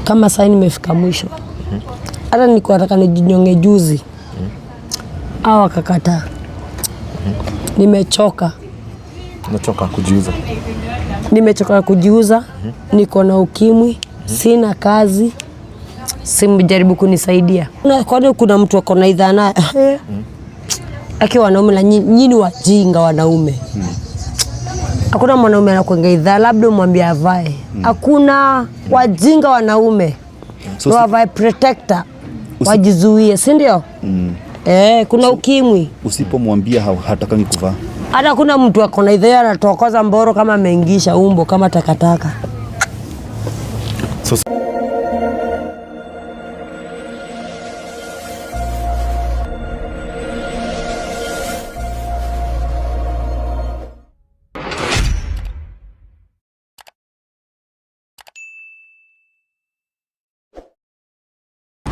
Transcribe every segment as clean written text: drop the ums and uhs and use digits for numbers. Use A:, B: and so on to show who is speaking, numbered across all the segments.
A: Kama sasa nimefika mwisho. Hata nilikuwa nataka nijinyonge juzi. Hao wakakataa. Nimechoka.
B: Umechoka kujiuza.
A: Nimechoka kujiuza. Niko na ukimwi, sina kazi. Simjaribu kunisaidia. Kwani kuna mtu ako na idhaa naye? Akiwa wanaume na nyinyi wajinga wanaume. Hakuna mwanaume anakuanga idhaa, labda umwambie avae. Hakuna wajinga wanaume.
C: So
A: wavae protector, wajizuie, si ndio? Kuna ukimwi.
C: Usipomwambia hatakangi kuvaa.
A: Hata kuna mtu ako na idhaa anatokoza mboro kama ameingisha umbo kama takataka.
B: So,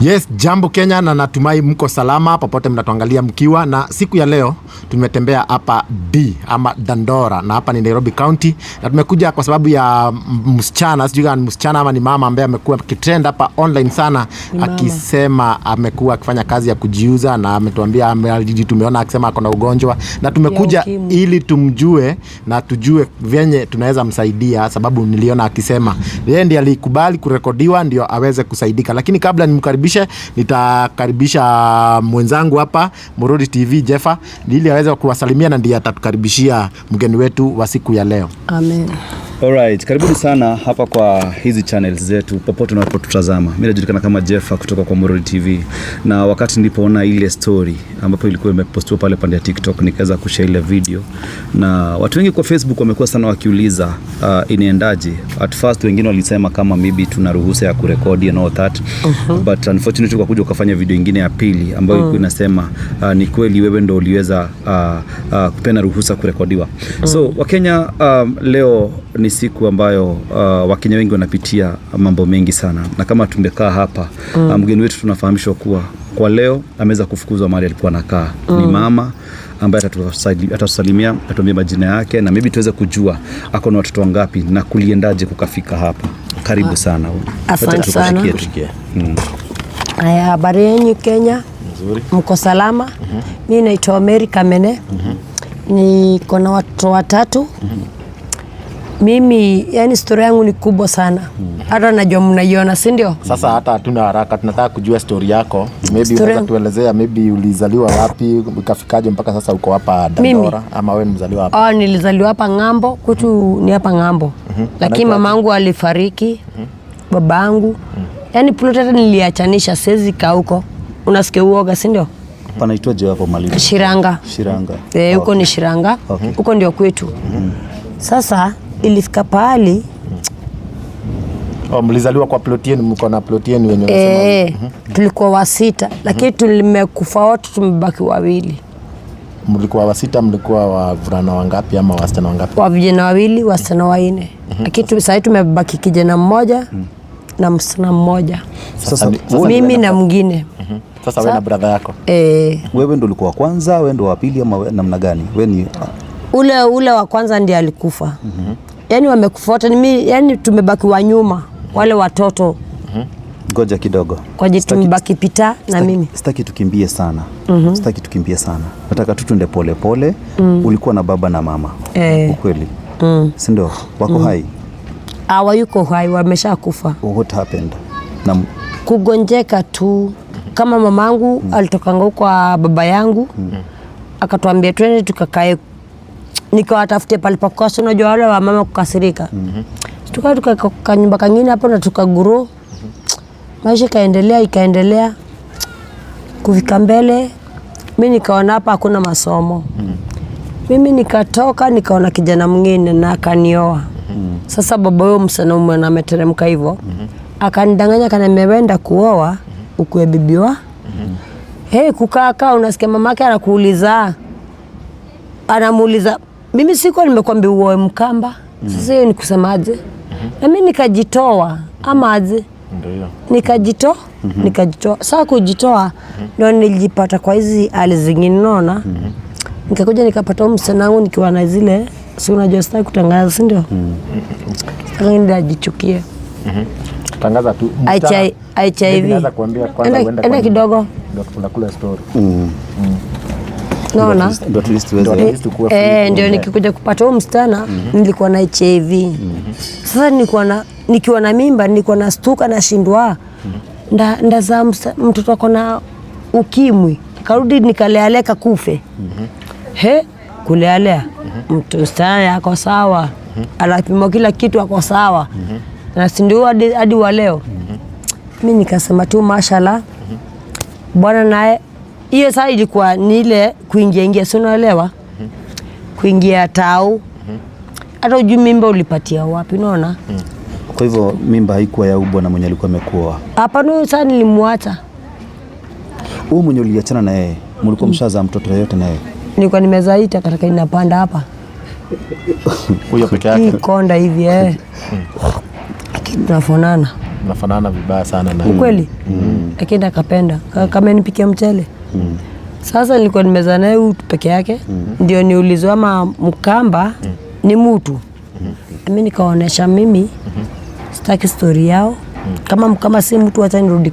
B: Yes, jambo Kenya, na natumai mko salama popote mnatuangalia mkiwa. Na siku ya leo tumetembea hapa D ama Dandora, na hapa ni Nairobi County, na tumekuja kwa sababu ya msichana, sijui kama ni msichana ama ni mama ambaye amekuwa akitrend hapa online sana, akisema amekuwa akifanya kazi ya kujiuza, na ametuambia tumeona akisema ako na ugonjwa, na tumekuja ili tumjue na tujue vyenye tunaweza msaidia, sababu niliona akisema yeye ndiye alikubali kurekodiwa ndio aweze kusaidika. Lakini kabla nimkaribishe, nitakaribisha mwenzangu hapa Mururi TV Jeffa, ili aweze kuwasalimia na ndiye atatukaribishia mgeni wetu wa siku ya leo.
A: Amen.
C: Alright, karibuni sana hapa kwa hizi channels zetu popote unapotutazama. Mimi najulikana kama Jeffa kutoka kwa Mururi TV, na wakati nilipoona ile story ambapo ilikuwa imepostiwa pale pande ya TikTok, nikaweza kushare ile video, na watu wengi kwa Facebook wamekuwa sana wakiuliza inaendaje. At first wengine walisema kama maybe tuna ruhusa ya kurekodi and all that. But unfortunately ukakuja ukafanya video nyingine ya pili ambayo ilikuwa inasema ni kweli wewe ndo uliweza kupeana ruhusa kurekodiwa. So Wakenya, leo ni siku ambayo Wakenya wengi wanapitia mambo mengi sana, na kama tumekaa hapa mgeni wetu tunafahamishwa kuwa kwa leo ameweza kufukuzwa mahali alikuwa anakaa. Ni mama ambaye atatusalimia, atuambie majina yake na maybe tuweze kujua ako na watoto wangapi na kuliendaje kukafika hapa. Karibu sana.
A: Asante sana. Haya, habari yenu Kenya?
B: Nzuri.
A: Mko salama? Mimi naitwa Mary Kamene. Niko na watoto watatu. Mimi, yani story yangu ni kubwa sana. Hata najua mnaiona, si ndio?
B: Sasa hata hatuna haraka, tunataka kujua story yako. Maybe unaweza tuelezea maybe ulizaliwa wapi, ukafikaje mpaka sasa uko hapa Dandora, ama wewe ni mzaliwa hapa?
A: Nilizaliwa hapa Ng'ambo, kwetu ni hapa Ng'ambo. Lakini mamangu alifariki, babangu. Yaani plot hata niliachanisha, siwezi kaa huko. Unasikia uoga, si ndio?
C: Panaitwaje hapo Malindi?
A: Shiranga.
C: Shiranga.
A: Huko ni Shiranga. Huko ndio kwetu. Sasa ilifika pahali.
B: Mlizaliwa kwa plot yenu, mko na plot yenu wenyewe unasema?
A: Tulikuwa wasita, lakini tumekufa wote, tumebaki wawili.
B: Mlikuwa wasita, mlikuwa wavulana wangapi ama wasichana wangapi?
A: Wa vijana wawili, wasichana wanne. Lakini sasa tumebaki kijana mmoja na msichana mmoja.
C: Sasa
A: mimi na mwingine.
B: Sasa wewe na brother yako?
C: Wewe ndio ulikuwa wa kwanza, wewe ndio wa pili ama namna gani? Wewe ni
A: ule wa kwanza ndiye alikufa. Yaani wamekufa wote, yani tumebaki wa nyuma, wale watoto.
C: Ngoja kidogo.
A: Kwa jitu tumebaki Pita na mimi.
C: Sitaki tukimbie sana. Sitaki tukimbie sana. Nataka tu tuende pole pole. Ulikuwa na baba na mama. Ukweli. Si ndio? Wako hai?
A: Hawayuko hai, wameshakufa.
C: What happened? Na
A: kugonjeka tu. Kama mamangu alitokanga huko kwa baba yangu. Akatuambia twende tukakae, nikawatafute pale pa kukaa, unajua wale wa mama kukasirika. Tukakaa tukakaa nyumba kangine hapo na tukagrow. Maisha ikaendelea, ikaendelea. Kufika mbele mimi nikaona hapa hakuna masomo. Mimi nikatoka nikaona kijana mwingine na akanioa. Sasa baba huyo msana mwana ameteremka hivyo. Akanidanganya akaniambia wenda kuoa ukuwe bibi wa. Hey, kukaa kaa unasikia mamake anakuuliza. Anamuuliza mimi sikuwa nimekwambia uoe Mkamba. Sasa hiyo ni kusemaje? Na mimi nikajitoa ama aje?
B: Ndio.
A: Nikajitoa, nikajitoa. Sasa kujitoa ndio nilijipata kwa hizi hali zingine, unaona? Nikakuja nikapata huyu msichana wangu nikiwa na zile, si unajua sitaki kutangaza, si ndio? Sitaki ndio ajichukie.
B: Tangaza tu. Msichana,
A: HIV.
B: maybe naweza kuambia kwanza
A: Enda-
B: uende
A: enda
B: kwa
A: kidogo.
B: nyumba. Ndio tunakula story.
A: Naona
C: Ndio at least
B: Ndio
C: uweze
B: at least ukuwe free
A: Eh, ndio
B: kuongea.
A: nikikuja kupata huyo msichana nilikuwa na HIV. Sasa nilikuwa na nikiwa na mimba nilikuwa nastuka nashindwa ndazaa mtoto ako na ukimwi, karudi nikalealea kakufe. He, kulealea mtu msichana ako sawa, anapimwa kila kitu ako sawa, na si ndio hadi wa leo. Mi nikasema tu mashallah, bwana naye hiyo saa ilikuwa ni ile kuingia ingia, si unaelewa, kuingia tau, hata ujui mimba ulipatia wapi, unaona.
C: Kwa hivyo mimba haikuwa ya huyu bwana mwenye alikuwa amekuoa.
A: Hapana, huyu saa nilimwacha,
C: Huyu mwenye uliachana na yeye, mlikuwa mshazaa mtoto yeyote na yeye?
A: Nilikuwa nimezaita katika inapanda hapa
B: Huyo peke
A: hii
B: yake
A: konda hivi eh, lakini tunafanana
B: mnafanana vibaya sana na
A: ukweli, lakini akapenda kama nipikia mchele. Sasa nilikuwa nimezaa naye huyu peke yake, ndio niulizwa ama Mkamba ni mutu. Mimi nikaonesha mimi sitaki stori yao, kama Mkamba si mtu, acha nirudi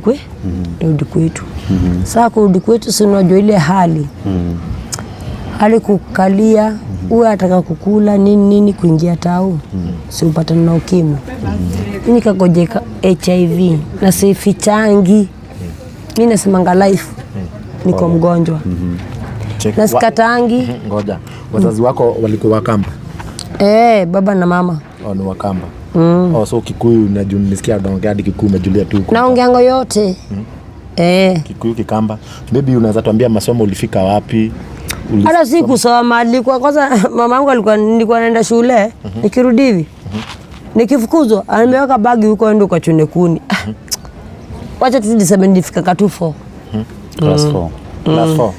A: nirudi kwetu. Sasa kurudi kwetu, si unajua ile hali hali kukalia huyu ataka kukula nini nini, kuingia tau, si upatana na ukimwi. Mimi nikagojeka HIV na sifichangi, mi nasemanga life niko mgonjwa
B: Check.
A: na sikatangi.
B: Ngoja. Wazazi wako walikuwa Wakamba?
A: Eh, baba na mama.
B: Oh, ni Wakamba. Oh, so Kikuyu najua nisikia unaongea hadi Kikuyu umejulia tu huko.
A: Naongeango yote eh.
B: Kikuyu Kikamba. Maybe unaweza tuambia masomo ulifika wapi?
A: Hata si kusoma, alikuwa kwanza mamangu alikuwa, nilikuwa naenda shule nikirudi hivi nikifukuzwa, ameweka bagi huko, ende ukachune kuni. Wacha tu niseme nilifika katufo.
C: Class 4.
B: Class 4.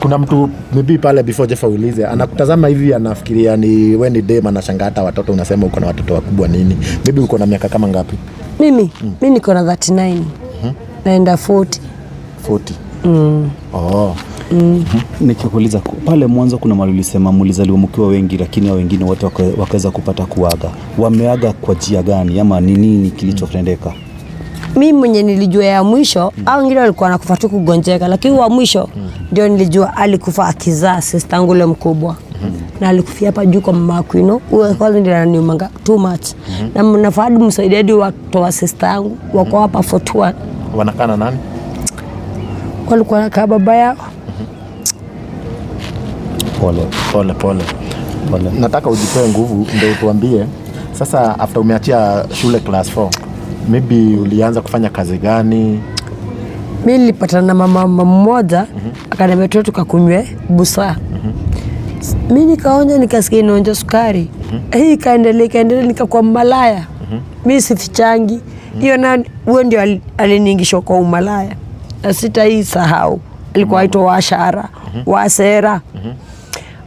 B: Kuna mtu maybe pale before Jeff aulize anakutazama hivi anafikiria ni we ni dem, anashangaa hata watoto unasema uko na watoto wakubwa nini. Maybe uko na miaka kama ngapi?
A: Mimi mi niko na 39 naenda 40.
B: 40. Oh.
C: Nikikuuliza pale mwanzo kuna mahali ulisema mlizaliwa mkiwa wengi, lakini hao wengine wote wakaweza kupata kuaga. Wameaga kwa njia gani ama ni nini kilichotendeka?
A: Mi mwenye nilijua ya mwisho, au wengine walikuwa wanakufa tu kugonjeka, lakini wa mwisho ndio nilijua alikufa akizaa sister yangu ule mkubwa, na alikufia hapa juu kwa mama Aquino. Huyo kwanza ndio ananiumanga too much, na nafaa hadi msaidie hadi watoto wa sister yangu wako hapa Fort One.
B: Wanakaa na nani?
A: Walikuwa nakaa baba yao.
C: Pole.
B: Pole pole.
C: Pole.
B: Nataka ujipee nguvu ndio utuambie sasa, after umeachia shule class 4, maybe ulianza kufanya kazi gani?
A: Mi nilipatana na mama mmoja, akaniambia tu tukakunywe busaa. Mi nikaonja, nikasikia inaonja sukari. Hii ikaendelea ikaendelea, nikakuwa malaya. Mi sifichangi hiyo, na huyo ndio aliniingisha kwa umalaya na sitahii sahau. Alikuwa aitwa Washara Wasera,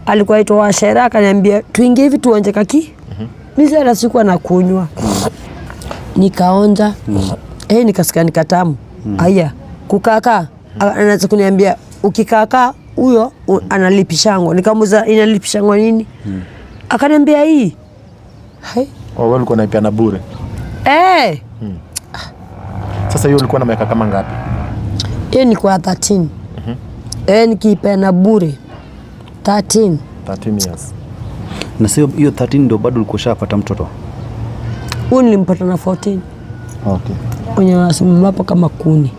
A: alikuwa aitwa Washera, akaniambia tuingie hivi tuonje kaki. Mi sasa sikuwa nakunywa, nikaonja eh, nikasikia nikatamu. Haya, kukakaa anaanza kuniambia ukikaakaa huyo analipishango. Nikamuuliza inalipishango nini? Akaniambia hii. Hai.
B: Oh, wewe ulikuwa unaipeana bure.
A: Eh,
B: Sasa hiyo ulikuwa na miaka kama ngapi?
A: Hiyo nilikuwa 13. Eh, nikiipeana bure 13.
B: 13 years.
C: Na sio hiyo 13 ndio bado ulikuwa ushapata mtoto?
A: Huyu nilimpata na 14.
B: Okay.
A: Mwenye anasimama hapo kama kuni.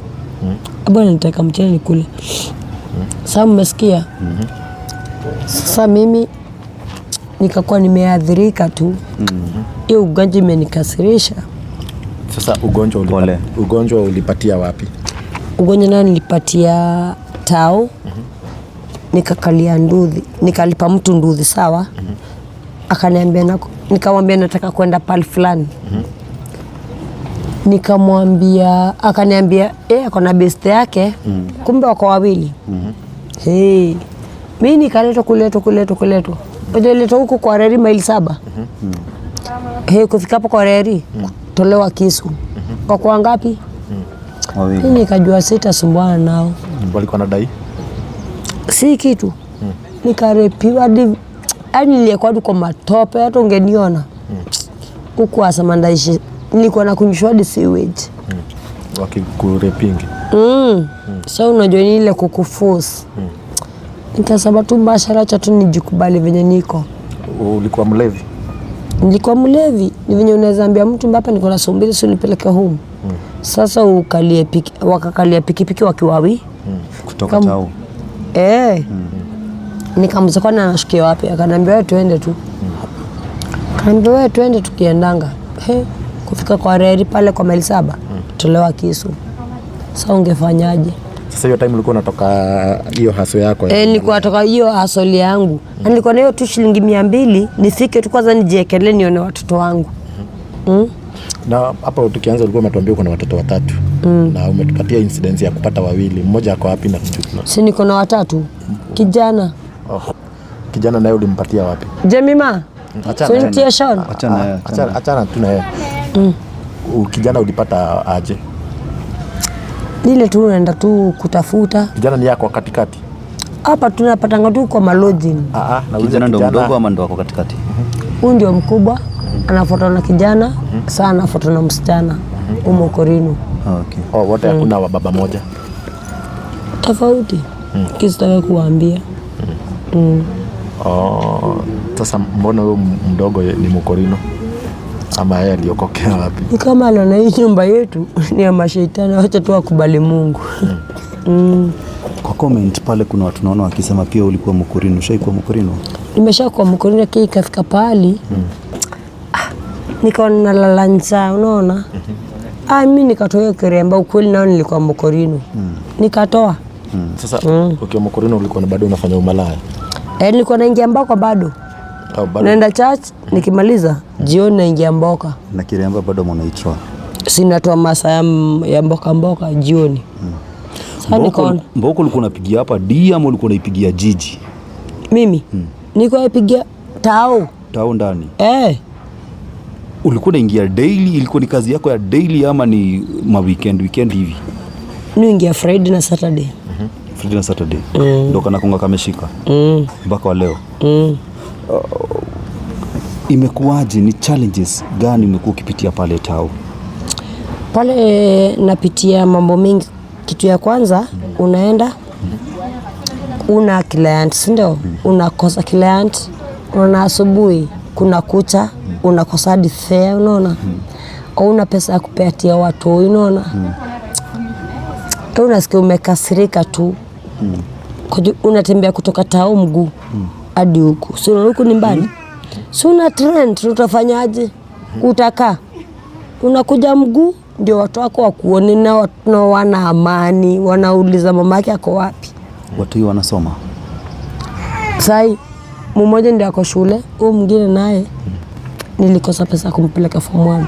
A: Hapo nitaka mchele nikule. Sasa mmesikia? Sasa mimi nikakuwa nimeathirika tu. Hiyo ugonjwa imenikasirisha.
B: Sasa ugonjwa
C: Pole.
B: ugonjwa ulipatia wapi?
A: Ugonjwa nayo nilipatia tao, nikakalia nduthi, nikalipa mtu nduthi sawa. Akaniambia nikamwambia nataka kwenda pali fulani. Nikamwambia, akaniambia ako na best yake, kumbe wako wawili. Hey. Mi nikaletwa kuletwa kuletwa kuletwa. Letwa huku kwa reri maili 7. Hey, kufika hapo kwa reri kutolewa kisu. Kwa kwa ngapi?
C: Wawili.
A: Mimi nikajua sitasumbuana nao.
B: Walikuwa wanadai?
A: Si kitu. Nikarepiwa hadi yaani nilikuwa hadi kwa matope hata ungeniona. Huku asema ndaishi Nilikuwa nakunywishwa hadi sewage.
B: Wakikurepingi.
A: So unajua ni ile kukuforce. Nikasema tu bashara, acha tu nijikubali venye niko.
B: Ulikuwa mlevi?
A: Nilikuwa mlevi, ni venye unaweza ambia mtu hapa niko na 20, si unipeleke home. Sasa ukalie piki, wakakalia pikipiki wakiwawi
C: Kutoka tao.
A: Eh. Nikamuuliza kwani anashukia wapi? Akaniambia wewe tuende tu. Akaniambia wewe tuende tukiendanga. He, kufika kwa reli pale kwa maili 7, tolewa kisu. Sasa ungefanyaje?
B: Sasa hiyo time ulikuwa unatoka hiyo haso yako?
A: Eh, nilikuwa natoka hiyo hasoli yangu. Na nilikuwa na hiyo tu shilingi 200 nifike tu kwanza nijiekelee nione watoto wangu.
B: Na hapo tukianza ulikuwa umetuambia uko na watoto watatu. Na umetupatia incidence ya kupata wawili. Mmoja ako wapi na kuchukua?
A: Si niko na watatu. Kijana.
B: Oh. Kijana naye ulimpatia wapi?
A: Jemima.
B: Achana.
A: So nitie Sean.
C: Achana naye,
B: Achana, achana tu na yeye. Kijana ulipata aje?
A: Ile tu unaenda tu kutafuta.
B: Kijana ni yako katikati?
A: Hapa tunapatanga tu kwa malodging.
B: Nauliza
C: Kijana ndo mdogo ama ndo wako katikati?
A: Huyu ndio mkubwa, anafuatwa na kijana, sasa anafuatwa na msichana. Umo Korino.
C: Okay.
B: Oh, wote hakuna wa baba moja.
A: Tofauti. Kisitaka kuambia.
B: Oh, sasa mbona huyo mdogo ni Mkorino? Ama yeye aliokokea wapi?
A: Ni kama aliona hii nyumba yetu ni ya mashaitani, wacha tu akubali Mungu.
C: Kwa comment pale kuna watu naona wakisema pia ulikuwa Mkorino. Ushaikuwa Mkorino?
A: Nimeshakuwa Mkorino, lakini ikafika pahali nikaona nalala njaa, unaona? Mimi nikatoa hiyo kiremba, ukweli nao nilikuwa Mkorino. Nikatoa.
B: Sasa ukiwa Mkorino ulikuwa bado unafanya umalaya?
A: Nilikuwa naingia mboka bado.
B: Oh, bado.
A: Naenda church nikimaliza jioni naingia mboka.
C: Na kiremba bado mnaitoa?
A: Sinatoa masaa ya mboka mboka jioni. Sasa nikaona
C: Mboko ulikuwa unapigia hapa D ama ulikuwa unaipigia jiji?
A: Mimi nilikuwa naipigia tao.
C: Tao ndani. Ulikuwa unaingia daily? Ilikuwa ni kazi yako ya daily ama ni ma weekend hivi?
A: Niingia Friday na Saturday.
C: Friday na Saturday. Ndio kana konga kameshika. Mpaka wa leo. Imekuwaje, ni challenges gani umekuwa ukipitia pale tao?
A: Pale napitia mambo mengi. Kitu ya kwanza, unaenda una client, si ndio? Unakosa client, unaona asubuhi kuna kucha, unakosa hadi fare, unaona? Au una pesa ya kupatia watu, unaona? Unasikia umekasirika tu. Kwa juu unatembea kutoka tao mguu hadi huku. Si unaona huku ni mbali? Si una trend, utafanyaje? Utakaa. Unakuja mguu ndio watu wako wakuone na watu wana amani, wanauliza mamake ako wapi.
C: Watu hiyo wanasoma?
A: Sai mmoja ndio ako shule, huyu mwingine naye nilikosa pesa kumpeleka form 1.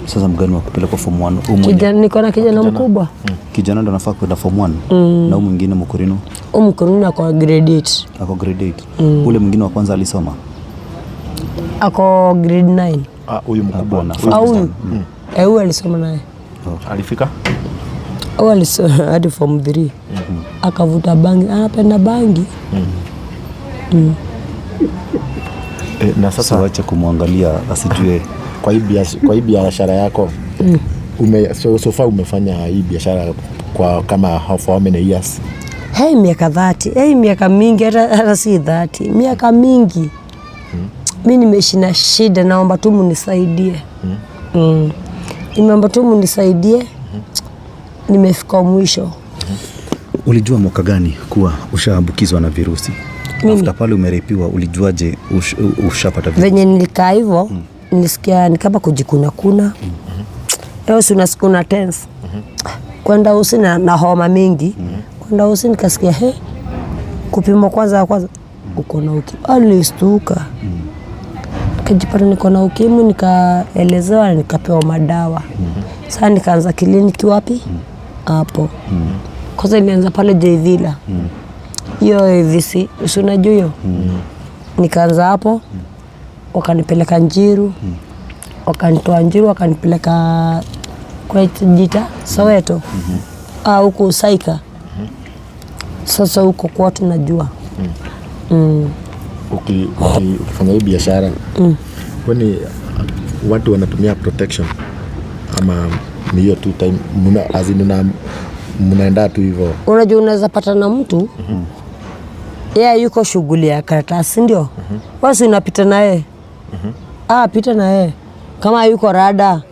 C: Sasa mgani wa kupeleka form 1? Huyu mmoja.
A: Kijana, niko na kijana mkubwa.
C: Kijana ndo anafaa kwenda form 1. Na huyu mwingine Mkorino?
A: Huyu Mkorino ako grade 8.
C: Ako grade 8. Ule mwingine wa kwanza alisoma?
A: Ako grade 9.
B: Huyu mkubwa.
C: Hapana.
A: Au huyu? Huyu alisoma naye.
B: Alifika?
A: Huyu alisoma hadi form 3. Akavuta bangi, anapenda bangi.
B: Na sasa
C: wacha kumwangalia asijue.
B: Kwa hii biashara yako, so far umefanya hii biashara kwa kama for how many years?
A: Hey, miaka 30. Hey, miaka mingi, hata si 30. Miaka mingi. Mimi nimeishi na shida, naomba tu mnisaidie. Nimeomba tu mnisaidie. Nimefika mwisho.
C: Ulijua mwaka gani kuwa ushaambukizwa na virusi?
A: Mimi.
C: After pale umerepiwa, ulijuaje ushapata virusi?
A: Venye nilikaa hivyo, nilisikia ni kama kujikuna kuna. Leo si unasikia una tense. Kwenda usi na homa mingi. Kwenda usi nikasikia he, kupimwa kwanza uko na ukimwi. Alistuka. Nikajipata niko na ukimwi, nikaelezewa na nikapewa madawa. Sasa nikaanza kliniki wapi? Hapo. Kwanza ilianza pale J Villa. Hiyo AVC, si unajua hiyo? Nikaanza hapo. Wakanipeleka Njiru. Wakanitoa Njiru wakanipeleka kwa Jita Soweto. Huko Saika. Sasa huko kwa tunajua.
B: Ukifanya hii biashara, kwani Watu wanatumia protection ama ni hiyo tu time muna, as in mnaenda tu hivyo?
A: Unajua unaweza pata na mtu yeye yuko shughuli ya karatasi, ndio wasi unapita na yeye, ah, pita na yeye kama yuko rada,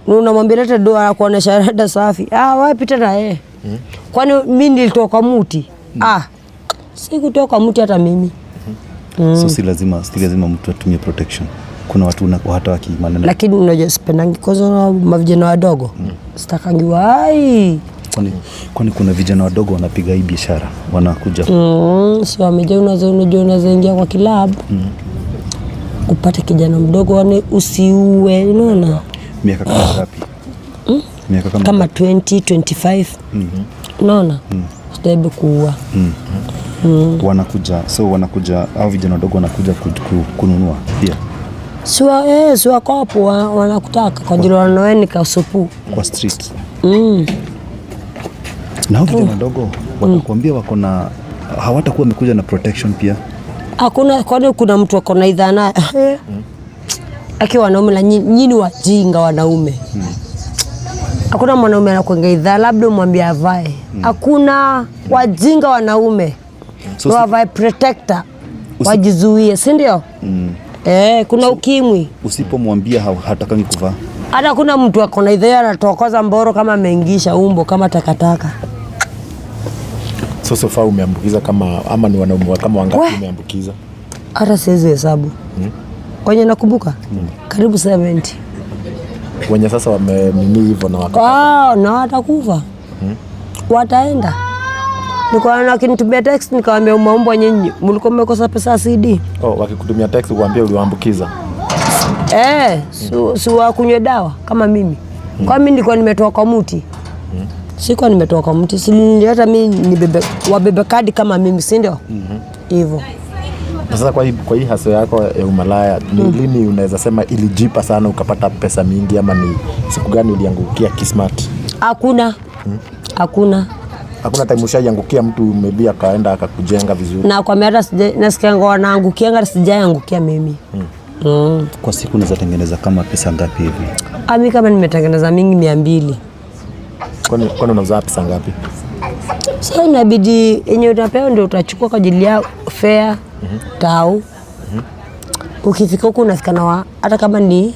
A: unamwambia leta doa, anakuonesha rada safi, ah, wewe pita na yeye. Kwani mimi nilitoka kwa muti? Ah, sikutoka kwa muti hata mimi.
C: So si lazima mtu atumie protection. Kuna watu hata wakimaneno.
A: Lakini unajua sipendangi kwanza mavijana wadogo, sitakangi wai.
C: Kwani kuna vijana wadogo wanapiga hii biashara wanakuja?
A: Si wamejaa. Unajua unaweza ingia kwa kilabu upate kijana mdogo wane usiue, unaona?
C: Miaka kama ngapi? Miaka kama
A: Kama 20 25, unaona, usijaribu kuua.
C: Wanakuja, so wanakuja au vijana wadogo wanakuja kununua pia?
A: Si wako hapo wanakutaka kwa ajili wanaoeni kasupu.
C: Kwa street. Na hao vijana wadogo watakuambia wako na, hawatakuwa wamekuja na protection pia?
A: Hakuna, kwani kuna mtu ako na idhana aki wanaume na nyinyi wajinga wanaume. Hakuna mwanaume anakuanga idhaa, labda umwambie avae. Hakuna wajinga wanaume.
C: So
A: wavae protector wajizuie, si ndio? Eh, kuna ukimwi.
C: Usipomwambia hatakangi kuvaa.
A: Hata kuna mtu ako na idhaa anatokoza mboro kama ameingisha umbo kama takataka.
B: So far umeambukiza kama, ama ni wanaume kama wangapi
A: We.
B: umeambukiza?
A: Hata siwezi hesabu. Kwenye nakumbuka karibu 70.
B: Wenye sasa wamenini hivyo na waka
A: Ah, na watakufa, wataenda. Nikaona wakinitumia text, nikawambia umaombwa nyinyi, mlikuwa mmekosa pesa ya CD.
B: Oh, wakikutumia text kuambia uliwaambukiza?
A: Eh, si wakunywe dawa kama mimi. Kwa mimi nilikuwa nimetoa kwa muti. Sikuwa nimetoa kwa mti, si nilileta mimi nibebe, wabebe kadi kama mimi, si ndio? Hivyo.
B: Na sasa kwa hii hustle yako ya umalaya, ni lini unaweza sema ilijipa sana ukapata pesa mingi, ama ni siku gani uliangukia kismat?
A: Hakuna. Hakuna.
B: Hakuna time ushaiangukia mtu maybe akaenda akakujenga vizuri?
A: Na kwa hata nasikianga wanaangukianga, sijaangukia mimi.
C: Kwa siku unaweza tengeneza kama pesa ngapi hivi?
A: Ami kama nimetengeneza mingi 200.
B: Kwani unauza pesa ngapi?
A: Sasa inabidi yenye utapewa ndio utachukua kwa ajili ya fare, tau. Ukifika huku unafika na hata kama ni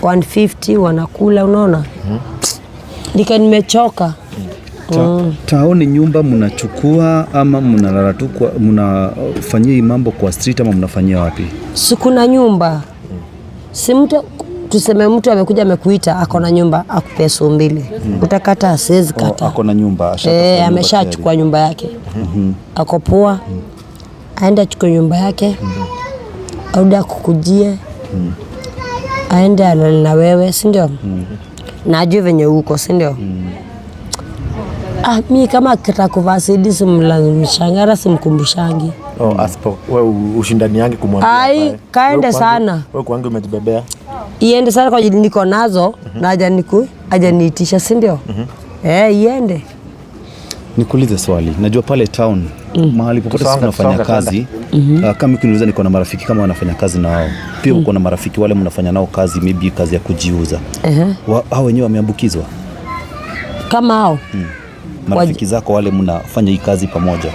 A: 150 wanakula, unaona? Nika nimechoka.
C: Tao ni nyumba mnachukua ama mnalala tu kwa, mnafanyia hii mambo kwa street ama mnafanyia wapi?
A: Si kuna nyumba. Si mtu tuseme mtu amekuja amekuita ako na nyumba akupea 20,000. Utakataa? Siwezi
C: Oh,
A: kataa.
C: ako na nyumba, ashatafuta
A: Eh,
C: nyumba
A: ameshachukua nyumba yake. Ako poa. Aende achukue nyumba yake. Arudi akukujie. Aende alale na wewe, si ndio? Na ajue venye uko, si ndio? Ah, mi kama akitaka kuvaa CD simlazimishanga, simkumbushangi.
B: Oh, asipo wewe ushindani yangi kumwambia
A: Ai,
B: avae.
A: kaende
B: Wewe
A: sana.
B: Wewe kwangu umejibebea.
A: Iende sana kwa ajili niko nazo na hajaniitisha, si ndio? Eh, iende.
C: Nikuulize swali, najua pale town mahali popote sisi
B: Tusonga,
C: tunafanya
B: tusonga,
C: kazi, kama ukiniuliza niko na marafiki kama wanafanya kazi na wao pia, uko na marafiki wale mnafanya nao kazi, maybe kazi ya kujiuza, hao wenyewe wameambukizwa?
A: Kama hao
C: Marafiki zako wale mnafanya hii kazi pamoja.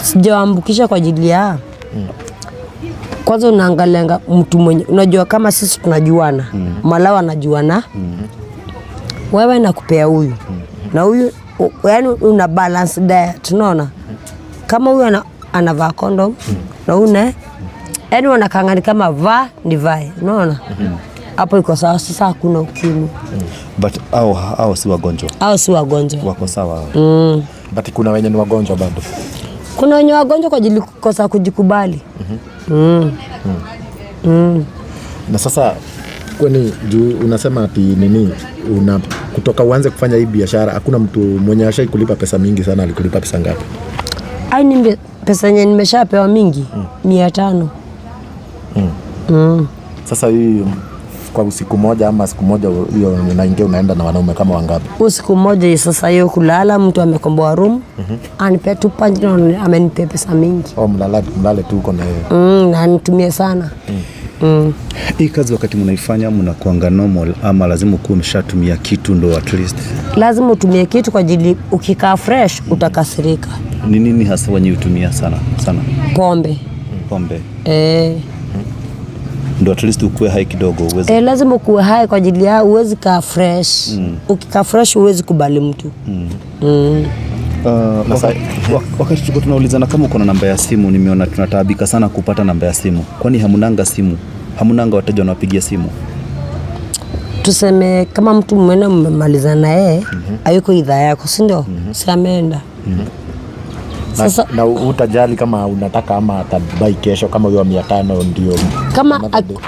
A: Sijawaambukisha kwa ajili ya kwanza unaangalianga mtu mwenye unajua kama sisi tunajuana, Malawa anajuana, wewe nakupea huyu na huyu, yaani una balance diet, unaona kama huyu anavaa condom na huyu naye, yaani wanakangani kama vaa ni vae, unaona hapo iko sawa. Sasa hakuna ukimwi.
C: But au si wagonjwa?
A: Au si wagonjwa.
C: Wako sawa hao.
B: But kuna wenye ni wagonjwa bado.
A: Kuna wenye wagonjwa kwa ajili kukosa kujikubali.
B: Na sasa kwani juu unasema ati nini, una kutoka uanze kufanya hii biashara hakuna mtu mwenye ashai kulipa pesa mingi sana, alikulipa pesa ngapi?
A: Ai, pesa yenye nimeshapewa mingi 500.
B: Sasa hii kwa usiku moja ama siku moja hiyo unaingia unaenda na wanaume kama wangapi?
A: Usiku moja sasa hiyo kulala, mtu amekomboa room, anipea tu panji na amenipea pesa mingi.
B: Oh, mlale tu uko na yeye.
A: Na anitumie sana.
C: Hii kazi wakati mnaifanya mnakuanga normal ama lazima ukuwe umeshatumia kitu ndo at least?
A: Lazima utumie kitu kwa ajili ukikaa fresh utakasirika.
C: Ni nini hasa wenye hutumia sana sana?
A: Pombe.
C: Pombe.
A: Eh.
C: Ndo at least ukuwe high kidogo uweze.
A: Lazima ukuwe hai kwa ajili ya uwezi kaa fresh. Ukikaa fresh huwezi kubali mtu.
C: Wakati tulikuwa tunaulizana kama uko na namba ya simu, nimeona tunataabika sana kupata namba ya simu. Kwani hamunanga simu? Hamunanga wateja wanawapigia simu?
A: Tuseme kama mtu mwene mmemalizana na yeye, hayuko idhaa yako, si ndio? Si ameenda. Sasa
B: Na utajali kama unataka ama atabai kesho kama huyo wa 500 ndio.
A: Kama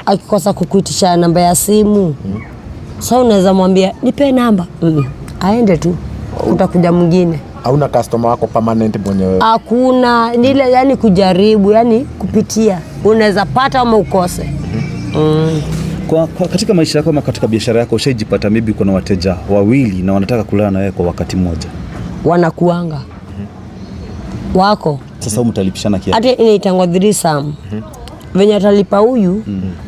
A: akikosa kukuitisha namba ya simu, sasa unaweza mwambia nipe namba. Aende tu, utakuja mwingine.
B: Hauna customer wako permanent mwenyewe?
A: Hakuna, nile yani kujaribu, yani kupitia. Unaweza pata ama ukose.
C: Kwa katika maisha yako ama katika biashara yako ushaijipata maybe kuna wateja wawili na wanataka kulala na wewe kwa wakati mmoja?
A: Wanakuanga. Wako.
C: Sasa mtalipishana kiasi?
A: Hata inaitangwa threesome. Venye atalipa huyu,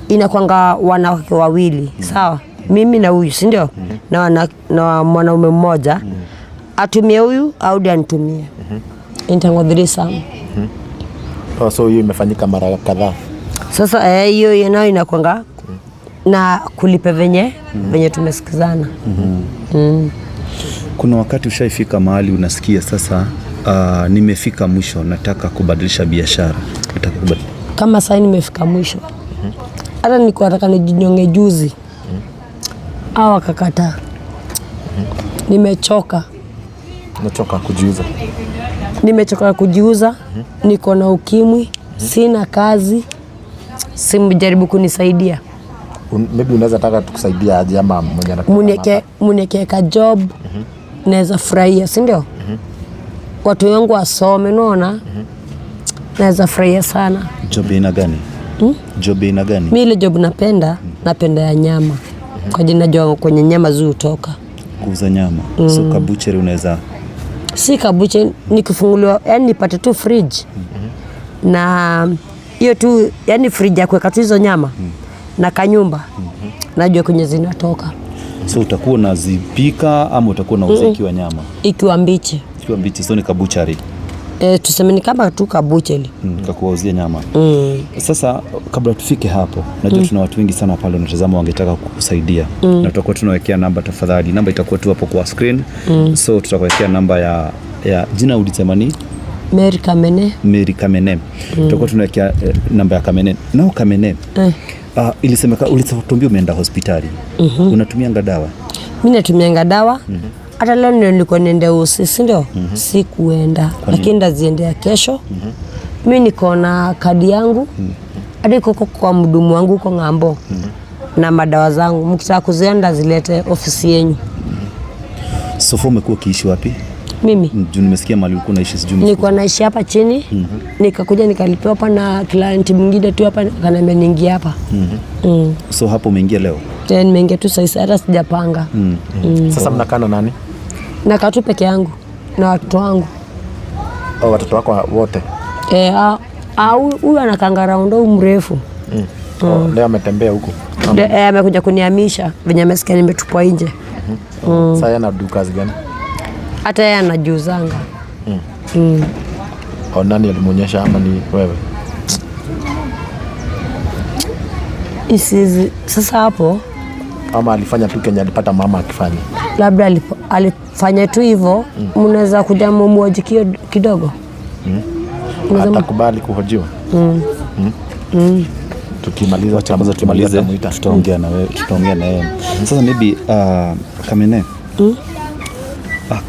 A: inakuanga wanawake wawili, sawa? Mimi na huyu, si ndio? Na mwanaume mmoja. Atumie huyu au ndiye anitumie. Inaitangwa threesome.
B: Oh, so hiyo imefanyika mara kadhaa.
A: Sasa hiyo nayo inakuanga na kulipa venye tumesikizana.
C: Kuna wakati ushaifika mahali unasikia sasa, nimefika mwisho, nataka kubadilisha biashara. Nataka
A: Kama sasa nimefika mwisho. Hata nilikuwa nataka nijinyonge juzi. Hao wakakataa. Nimechoka.
B: Nimechoka kujiuza.
A: Nimechoka kujiuza. Niko na ukimwi, sina kazi. Simjaribu kunisaidia.
B: Maybe unaweza taka tukusaidie aje ama mwenye anataka
A: Munieke ka job. Naweza furahia, si ndio? Watu wangu wasome, unaona? Naweza furahia sana.
C: Job ina gani? Job ina gani?
A: Mimi ile job napenda ya nyama. Kwa jina najua kwenye nyama zuu hutoka.
C: Kuuza nyama. So kabucheri unaweza?
A: Si kabucheri, nikifunguliwa, yani nipate tu fridge. Na hiyo tu, yani fridge ya kuweka tu hizo nyama. Na kanyumba. Najua kwenye zinatoka.
C: So utakuwa unazipika ama utakuwa unauza ikiwa nyama?
A: Ikiwa mbichi.
C: Ikiwa mbichi, so ni kabuchari.
A: Tuseme ni kama tu kabucheri.
C: Kakuwauzia nyama. Sasa kabla tufike hapo, najua tuna watu wengi sana pale wanatazama wangetaka kukusaidia. Na tutakuwa tunawekea namba tafadhali. Namba itakuwa tu hapo kwa screen. So tutakuwekea namba ya jina ulisema ni?
A: Mary Kamene.
C: Mary Kamene. Tutakuwa tunawekea namba ya Kamene. Nao Kamene. Ilisemeka ulituambia umeenda hospitali. Unatumianga dawa?
A: Mimi natumianga dawa. Hata leo ndio nilikuwa niende usi, si ndio? Sikuenda. Lakini ndaziendea kesho. Mimi niko na kadi yangu. Hadi iko kwa mhudumu wangu huko ng'ambo. Na madawa zangu. Mkitaka kuzienda zilete ofisi yenu.
C: Sofo umekuwa ukiishi wapi?
A: Mimi?
C: Juu nimesikia mahali ulikuwa unaishi sijui umefukuzwa.
A: Nilikuwa naishi hapa chini. Nikakuja nikalipiwa hapa na client mwingine tu hapa akaniambia niingie hapa.
C: So hapo umeingia leo?
A: Nimeingia tu sasa hata sijapanga.
B: Sasa mnakaa na nani?
A: Nakaa tu peke yangu na watoto wangu.
B: Oh, watoto wako wote?
A: Huyu anakaanga round huu mrefu.
B: Oh, leo ametembea huku.
A: Amekuja kunihamisha venye amesikia nimetupwa nje.
B: Sasa yeye anadu kazi gani?
A: Hata yeye anajiuzanga.
B: Oh, nani alimuonyesha ama ni wewe?
A: Isizi, sasa hapo
B: Ama alifanya tu Kenya alipata mama akifanya.
A: Labda alifanya tu hivyo. Mnaweza kuja mumuoji kidogo?
B: Atakubali kuhojiwa? Tukimaliza
C: Wacha kwanza tumalize,
B: tutamuita.
C: tutaongea na wewe, tutaongea na yeye. Sasa maybe Kamene.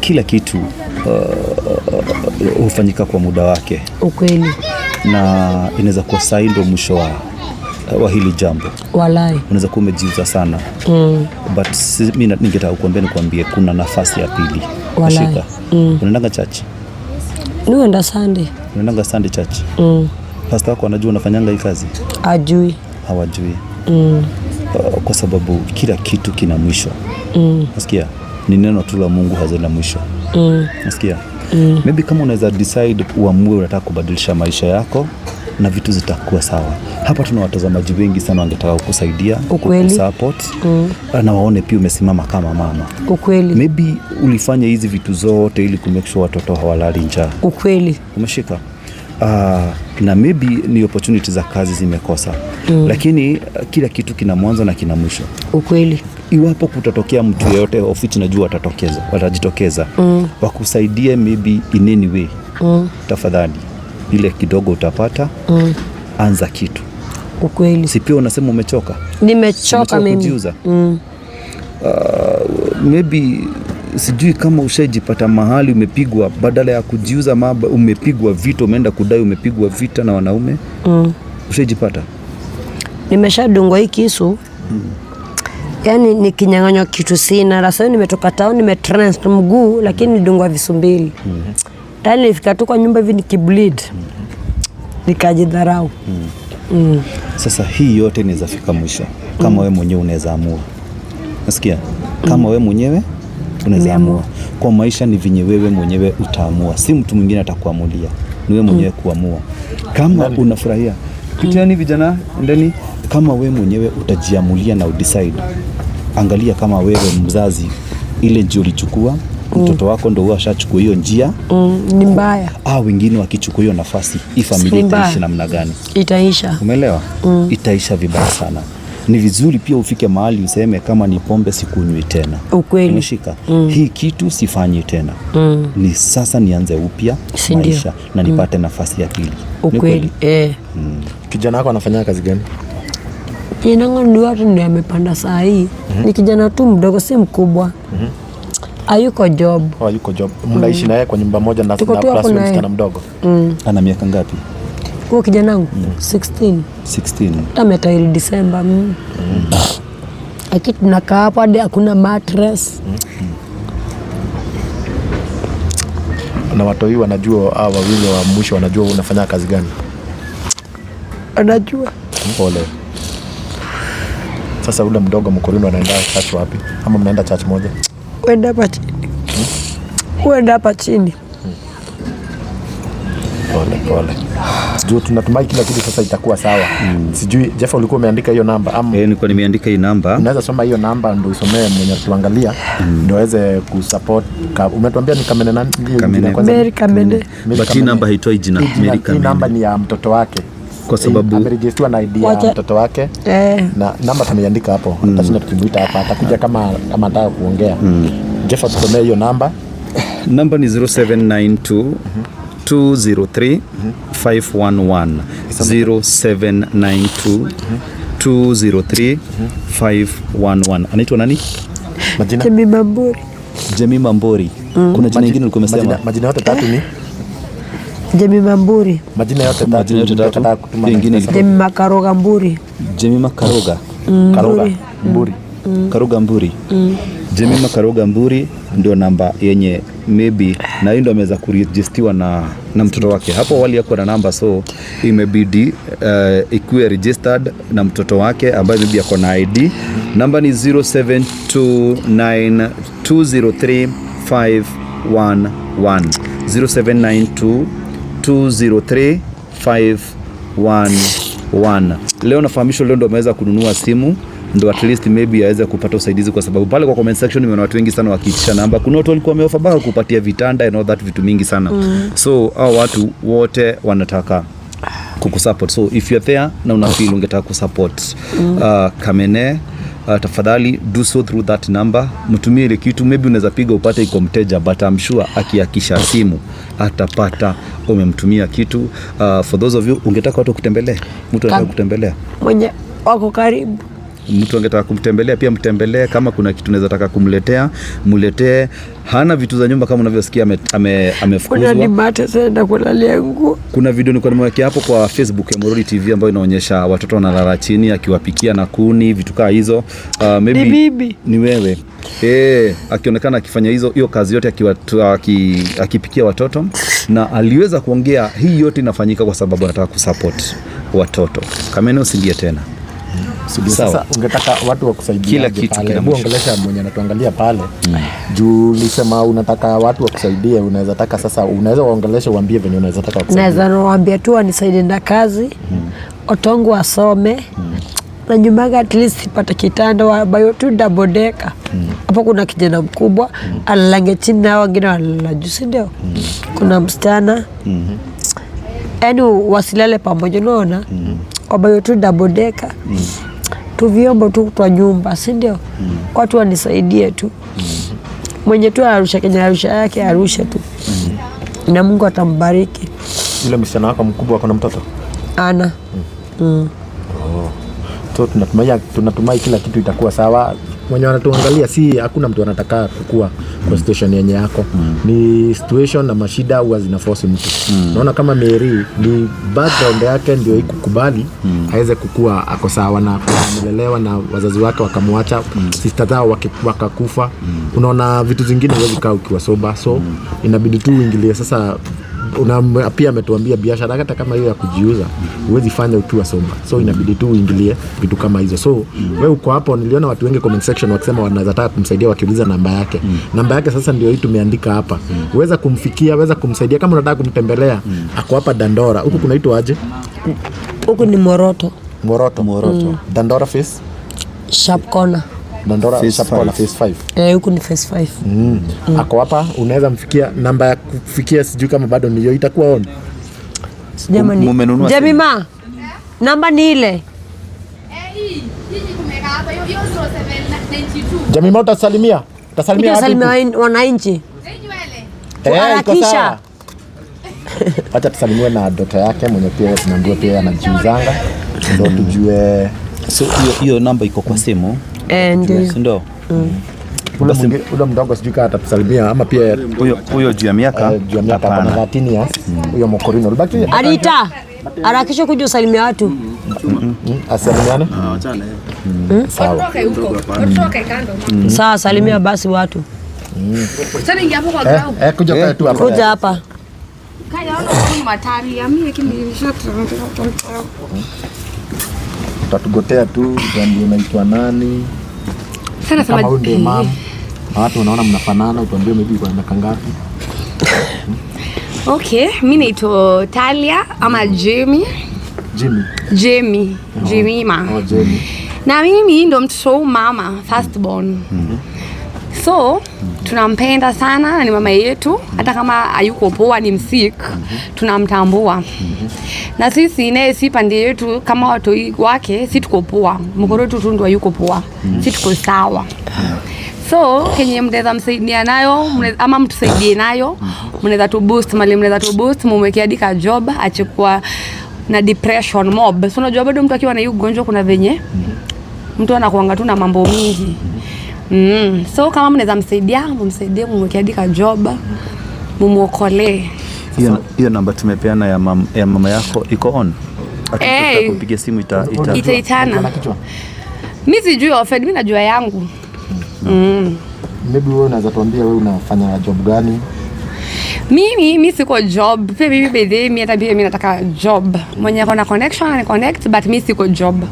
C: Kila kitu hufanyika kwa muda wake.
A: Ukweli.
C: Na inaweza kuwa sahi ndio mwisho wa hili jambo.
A: Walai.
C: Unaweza kuwa umejiuza sana. But mimi ningetaka kukuambia nikwambie kuna nafasi ya pili.
A: Walai.
C: Shika. Unaendanga church?
A: Nienda Sunday.
C: Unaendanga Sunday church? Pastor wako anajua unafanyanga hii kazi?
A: Ajui.
C: Hawajui. Kwa sababu kila kitu kina mwisho. Nasikia? Ni neno tu la Mungu hazina mwisho. Nasikia? Maybe kama unaweza decide uamue unataka kubadilisha maisha yako, Na vitu zitakuwa sawa. Hapa tuna watazamaji wengi sana wangetaka kukusaidia,
A: Ukweli.
C: Kukusupport na waone pia umesimama kama mama.
A: Ukweli.
C: Maybe ulifanya hizi vitu zote ili kumake sure watoto hawalali njaa.
A: Ukweli.
C: Umeshika? Na maybe ni opportunity za kazi zimekosa, lakini kila kitu kina mwanzo na kina mwisho.
A: Ukweli.
C: Iwapo kutatokea mtu yeyote, of which najua watatokeza, watajitokeza wakusaidie maybe in any way, tafadhali ile kidogo utapata, anza kitu.
A: Ukweli.
C: Si pia unasema umechoka?
A: Nimechoka
C: Umechoka
A: mimi.
C: kujiuza? Maybe sijui kama ushaijipata mahali umepigwa, badala ya kujiuza maba, umepigwa vita, umeenda kudai, umepigwa vita na wanaume. Ushaijipata?
A: Nimeshadungwa hii kisu. Yaani nikinyang'anywa kitu sina. Sasa nimetoka town, nimetrans mguu, lakini nilidungwa visu mbili. Yaani nilifika tu kwa nyumba hivi nikibleed. Nikajidharau.
C: Sasa hii yote inaweza fika mwisho kama wewe mwenyewe unaweza amua. Nasikia? Kama wewe mwenyewe unaweza
A: Nimeamua.
C: amua. Kwa maisha ni vinye wewe mwenyewe utaamua, si mtu mwingine atakuamulia. Ni wewe mwenyewe kuamua. Kama unafurahia, pitiani vijana, endeni. Kama wewe mwenyewe utajiamulia na udecide. Angalia kama wewe mzazi ile njia ulichukua, mtoto wako ndo huwa ashachukua hiyo njia.
A: Ni mbaya.
C: Ah, wengine wakichukua hiyo nafasi, hii familia
A: Ni mbaya.
C: itaishi namna gani?
A: Itaisha.
C: Umeelewa? Itaisha vibaya sana. Ni vizuri pia ufike mahali useme kama ni pombe sikunywi tena.
A: Ukweli.
C: Umeshika? Hii kitu sifanyi tena. Ni sasa nianze upya
A: Si ndio?
C: maisha na nipate nafasi ya pili. Ni
A: Ukweli. Eh.
B: Kijana wako anafanya kazi gani?
A: Kijana ni watu ndio amepanda saa hii. Ni kijana tu mdogo, si mkubwa. Hayuko job.
B: Oh, yuko job. Mnaishi naye kwa nyumba moja na,
A: Tuko
B: na
A: tu hapo
B: plus huyo
A: naye.
B: msichana mdogo?
C: Ana miaka ngapi?
A: Huo kijana wangu 16.
C: 16.
A: Hata ametairi Disemba. Lakini tunakaa hapo hadi hakuna mattress.
B: Na watoi wanajua, hao wawili wa mwisho wanajua unafanya kazi gani?
A: Anajua.
B: Pole. Sasa ule mdogo Mkorino anaenda church wapi? Ama mnaenda church moja?
A: Uenda hapa chini. Uenda hapa chini.
B: Pole pole. Sijui, tunatumai kila kitu sasa itakuwa sawa. Sijui Jeff, ulikuwa umeandika hiyo namba ama
C: Eh, nilikuwa nimeandika hii namba.
B: Unaweza soma hiyo namba ndio usomee mwenye tuangalia ndio aweze kusupport. Umetuambia ni Kamene nani? Hiyo
C: Kamene.
B: jina kwanza?
A: Mary Kamene.
B: Mary
C: But hii
B: Kamene.
C: namba haitoi jina,
B: Hii
C: Mary
B: hii
C: Kamene.
B: namba ni ya mtoto wake.
C: Kwa sababu-
B: Amerejistiwa na ID ya mtoto wake.
A: Eh.
B: Na namba tumeiandika hapo. Atashinda tukimuita hapa, atakuja kama anataka kuongea. Jeff atusomee hiyo namba.
C: Namba ni 0792 203 511. 0792 203 511. Anaitwa nani?
B: Majina
A: Jemima Mburi.
C: Jemima Mbori. Kuna jina lingine ulikuwa umesema?
B: Majina yote tatu ni
A: Jemima Mburi.
B: Majina yote tatu.
C: Majina yote
B: Ndio
C: tatu.
B: nataka kutuma
C: Hiyo ingine
B: na
C: ilikuwa-
A: Jemima Karoga Mburi.
C: Jemima Karoga.
B: Karoga Mburi.
C: Karoga Mburi. Jemima Karoga Mburi ndio namba yenye maybe, na hiyo ndio ameweza kurejistiwa na mtoto wake. Hapo awali hakuwa na namba, so imebidi ikuwe registered na mtoto wake ambaye maybe ako na ID. Namba ni 0729 203 511. 0792 203 511. Leo nafahamishwa leo ndo ameweza kununua simu ndo at least maybe aweze kupata usaidizi, kwa sababu pale kwa comment section nimeona watu wengi sana wakiitisha namba. Kuna watu walikuwa wameofa mpaka kupatia vitanda and all that, vitu mingi sana. So hao watu wote wanataka kukusupport, so if you're there na una feel ungetaka kusupport Kamene, tafadhali do so through that number, mtumie ile kitu. Maybe unaweza piga upate iko mteja, but I'm sure akiakisha simu atapata umemtumia kitu. For those of you ungetaka watu kutembelea, mtu anataka kutembelea,
A: Mwenye wako karibu.
C: Mtu angetaka kumtembelea pia mtembelee. Kama kuna kitu unaweza taka kumletea, mletee. Hana vitu za nyumba kama unavyosikia
A: Kuna
C: amefukuzwa.
A: ni mate senda kulalia nguo.
C: Kuna video nilikuwa nimewekea hapo kwa Facebook ya Morori TV ambayo inaonyesha watoto wanalala chini akiwapikia na kuni, vitu kaa hizo. Maybe
A: Ni bibi.
C: Ni wewe. Akionekana akifanya hiyo kazi yote akipikia watoto, na aliweza kuongea hii yote inafanyika kwa sababu anataka kusupport watoto. Kamene, usilie tena.
B: Sasa
C: Sawa.
B: Ungetaka watu wakusaidie
C: Kila kitu
B: pale?
C: kina
B: Hebu
C: mwisho.
B: ongelesha mwenye anatuangalia pale juu ulisema unataka watu wakusaidie. Unaweza taka sasa, unaweza waongelesha uambie venye unaweza taka wakusaidie.
A: Naweza nawaambia tu wanisaidie na kazi, otongo wasome na nyumbaga at least ipate kitanda, wabayo tu double decker. Hapo kuna kijana mkubwa alalange chini na wengine walala juu, si ndio? Kuna msichana, yaani wasilale pamoja, unaona? Wabayo tu double decker tu, vyombo tu twa nyumba, si ndio? Watu wanisaidie tu, mwenye tu arusha kenye arusha yake arushe tu na Mungu atambariki.
B: Yule msichana wako mkubwa ako na mtoto?
A: Ana.
B: So tunatumai kila kitu itakuwa sawa. Mwenye wanatuangalia, si hakuna mtu anataka kukua kwa situation yenye yako. Ni situation na mashida huwa zinaforce mtu. Naona kama Mary ni background yake ndio ikukubali aweze kukua ako sawa, na amelelewa na wazazi wake wakamwacha, sister zao wakakufa. Unaona vitu zingine huwezi kaa ukiwa sober, so inabidi tu uingilie sasa. Pia ametuambia biashara hata kama hiyo ya kujiuza huwezi fanya ukiwa sober, so inabidi tu uingilie vitu kama hizo. So we uko hapo, niliona watu wengi comment section wakisema wanaweza taka kumsaidia, wakiuliza namba yake. Namba yake sasa ndio hii tumeandika hapa. Weza kumfikia, weza kumsaidia kama unataka kumtembelea. Ako hapa Dandora. Huku kunaitwa aje?
A: Huku ni Moroto.
B: Moroto.
C: Moroto.
B: Dandora Face
A: Sharp Corner.
B: Dandora
C: Phase
B: Sharp Corner,
C: five.
B: Phase 5.
A: Eh, huku ni phase 5.
B: Ako hapa, unaweza mfikia. Namba ya kufikia sijui kama bado niyo itakuwa on.
A: Jamani.
C: Mumenunua simu?
A: Jemima, namba ni ile.
D: Hii kumeka hapa hiyo hiyo 0792.
B: Jamima, utasalimia, utasalimia
A: Kuja
B: watu
A: salimia
B: huku.
A: wananchi.
D: Hii nywele.
B: Eh, iko
A: Harakisha.
B: sawa. Wacha tusalimiwe na dota yake mwenye pia tunaambiwa pia anajiuzanga, ndo tujue.
C: So hiyo hiyo namba iko kwa simu,
A: Eh, ndio.
C: si ndio?
B: Ule ule mdogo sijui kama atatusalimia ama pia.
C: Huyo juu ya miaka
B: Eh, juu ya miaka,
C: hapana.
B: ako na 13 years huyo Mokorino. Baki
A: Anita, harakisha kuja usalimia watu.
B: Asalimiane. Sawa.
D: Watoto huko. Watoto wakae kando.
A: Sawa, salimia basi watu.
D: Sasa ingia hapo kwa
B: Eh,
D: ground.
B: eh, kuja kae tu hapa.
A: Kuja hapa.
D: Kaya ona kuna matari ya mimi lakini
B: Utatugotea tu, tuambie unaitwa nani.
D: Sana
B: Kama
D: sema
B: huyu ndio mam. Na watu wanaona mnafanana, utuambie maybe uko na miaka ngapi.
D: Okay, mi naitwa Talia ama Jamie.
B: Jimmy.
D: Jamie, Jemima.
B: Oh, Jamie.
D: Na mimi ndo mtoto wa mama first born. So tunampenda sana na ni mama yetu, hata kama hayuko poa, ni msick, tunamtambua. Na sisi naye si pande yetu kama watoi wake, si tuko poa. Mkoro wetu tu ndo hayuko poa, si tuko sawa. So kenye mnaweza msaidia nayo ama mtusaidie nayo, mnaweza tu boost mali, mnaweza tu boost mumwekee hadi ka job achikuwa na depression mob. So unajua bado mtu akiwa na hiyo ugonjwa kuna venye mtu anakuanga tu na mambo mingi. So kama mnaweza msaidia, mumsaidie, mumwekee hadi ka job, mumuokolee.
C: Hiyo namba tumepeana ya mama yako iko on. Akitaka
D: Eh.
C: kupiga simu ita
D: Itaitana.
B: Na kichwa.
D: Mi sijui ofed, mi najua yangu.
B: Maybe wewe unaweza tuambia wewe unafanya job gani?
D: Mimi mi siko job. Pia mimi bedhe mi hata pia mi nataka job. Mwenye ako na connection ani connect, but mi siko job.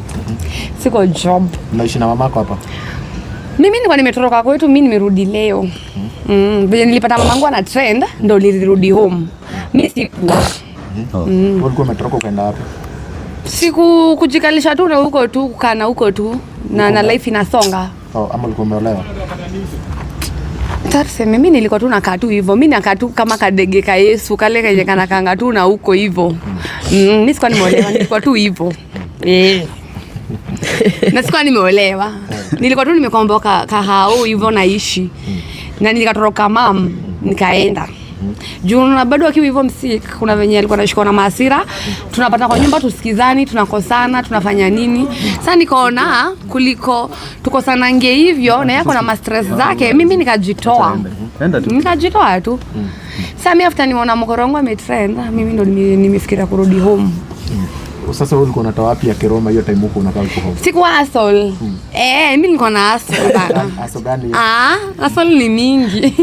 D: Siko job.
B: Unaishi na mamako hapa?
D: Mimi nilikuwa nimetoroka kwetu, mi nimerudi leo. Venye nilipata mamangu ana trend ndo nilirudi home. Mi sikuwa.
B: Wewe ulikuwa umetoroka ukaenda wapi?
D: Siku kujikalisha tu na huko tu, kukaa na huko tu na life inasonga.
B: Oh, ama ulikuwa umeolewa?
D: Sasa tuseme mi nilikuwa tu nakaa tu hivyo, mi nakaa tu kama kadege ka Yesu kale kenye kanakanga tu na huko hivyo. Mi sikuwa nimeolewa, nilikuwa tu hivyo. Eh. Na sikuwa nimeolewa. Nilikuwa tu nimekomboka kahao hivyo naishi. Na nikatoroka mam, nikaenda. Juu na bado akiwa hivyo msick, kuna venye alikuwa anashikwa na maasira, tunapata kwa nyumba tusikizani, tunakosana, tunafanya nini. Sasa nikaona kuliko tukosanange hivyo na yeye ako na ma stress zake, mimi nikajitoa.
C: Enda tu.
D: Nikajitoa tu. Sasa mimi after nimeona mkorongo ametrend, mimi ndo nimefikiria kurudi home.
B: Sasa wewe ulikuwa unatoa wapi ya keroma hiyo time huko unakaa huko home?
D: Sikuwa hustle. Eh, mimi nilikuwa na hustle bana.
B: Hustle gani hiyo?
D: Ah, hustle ni mingi.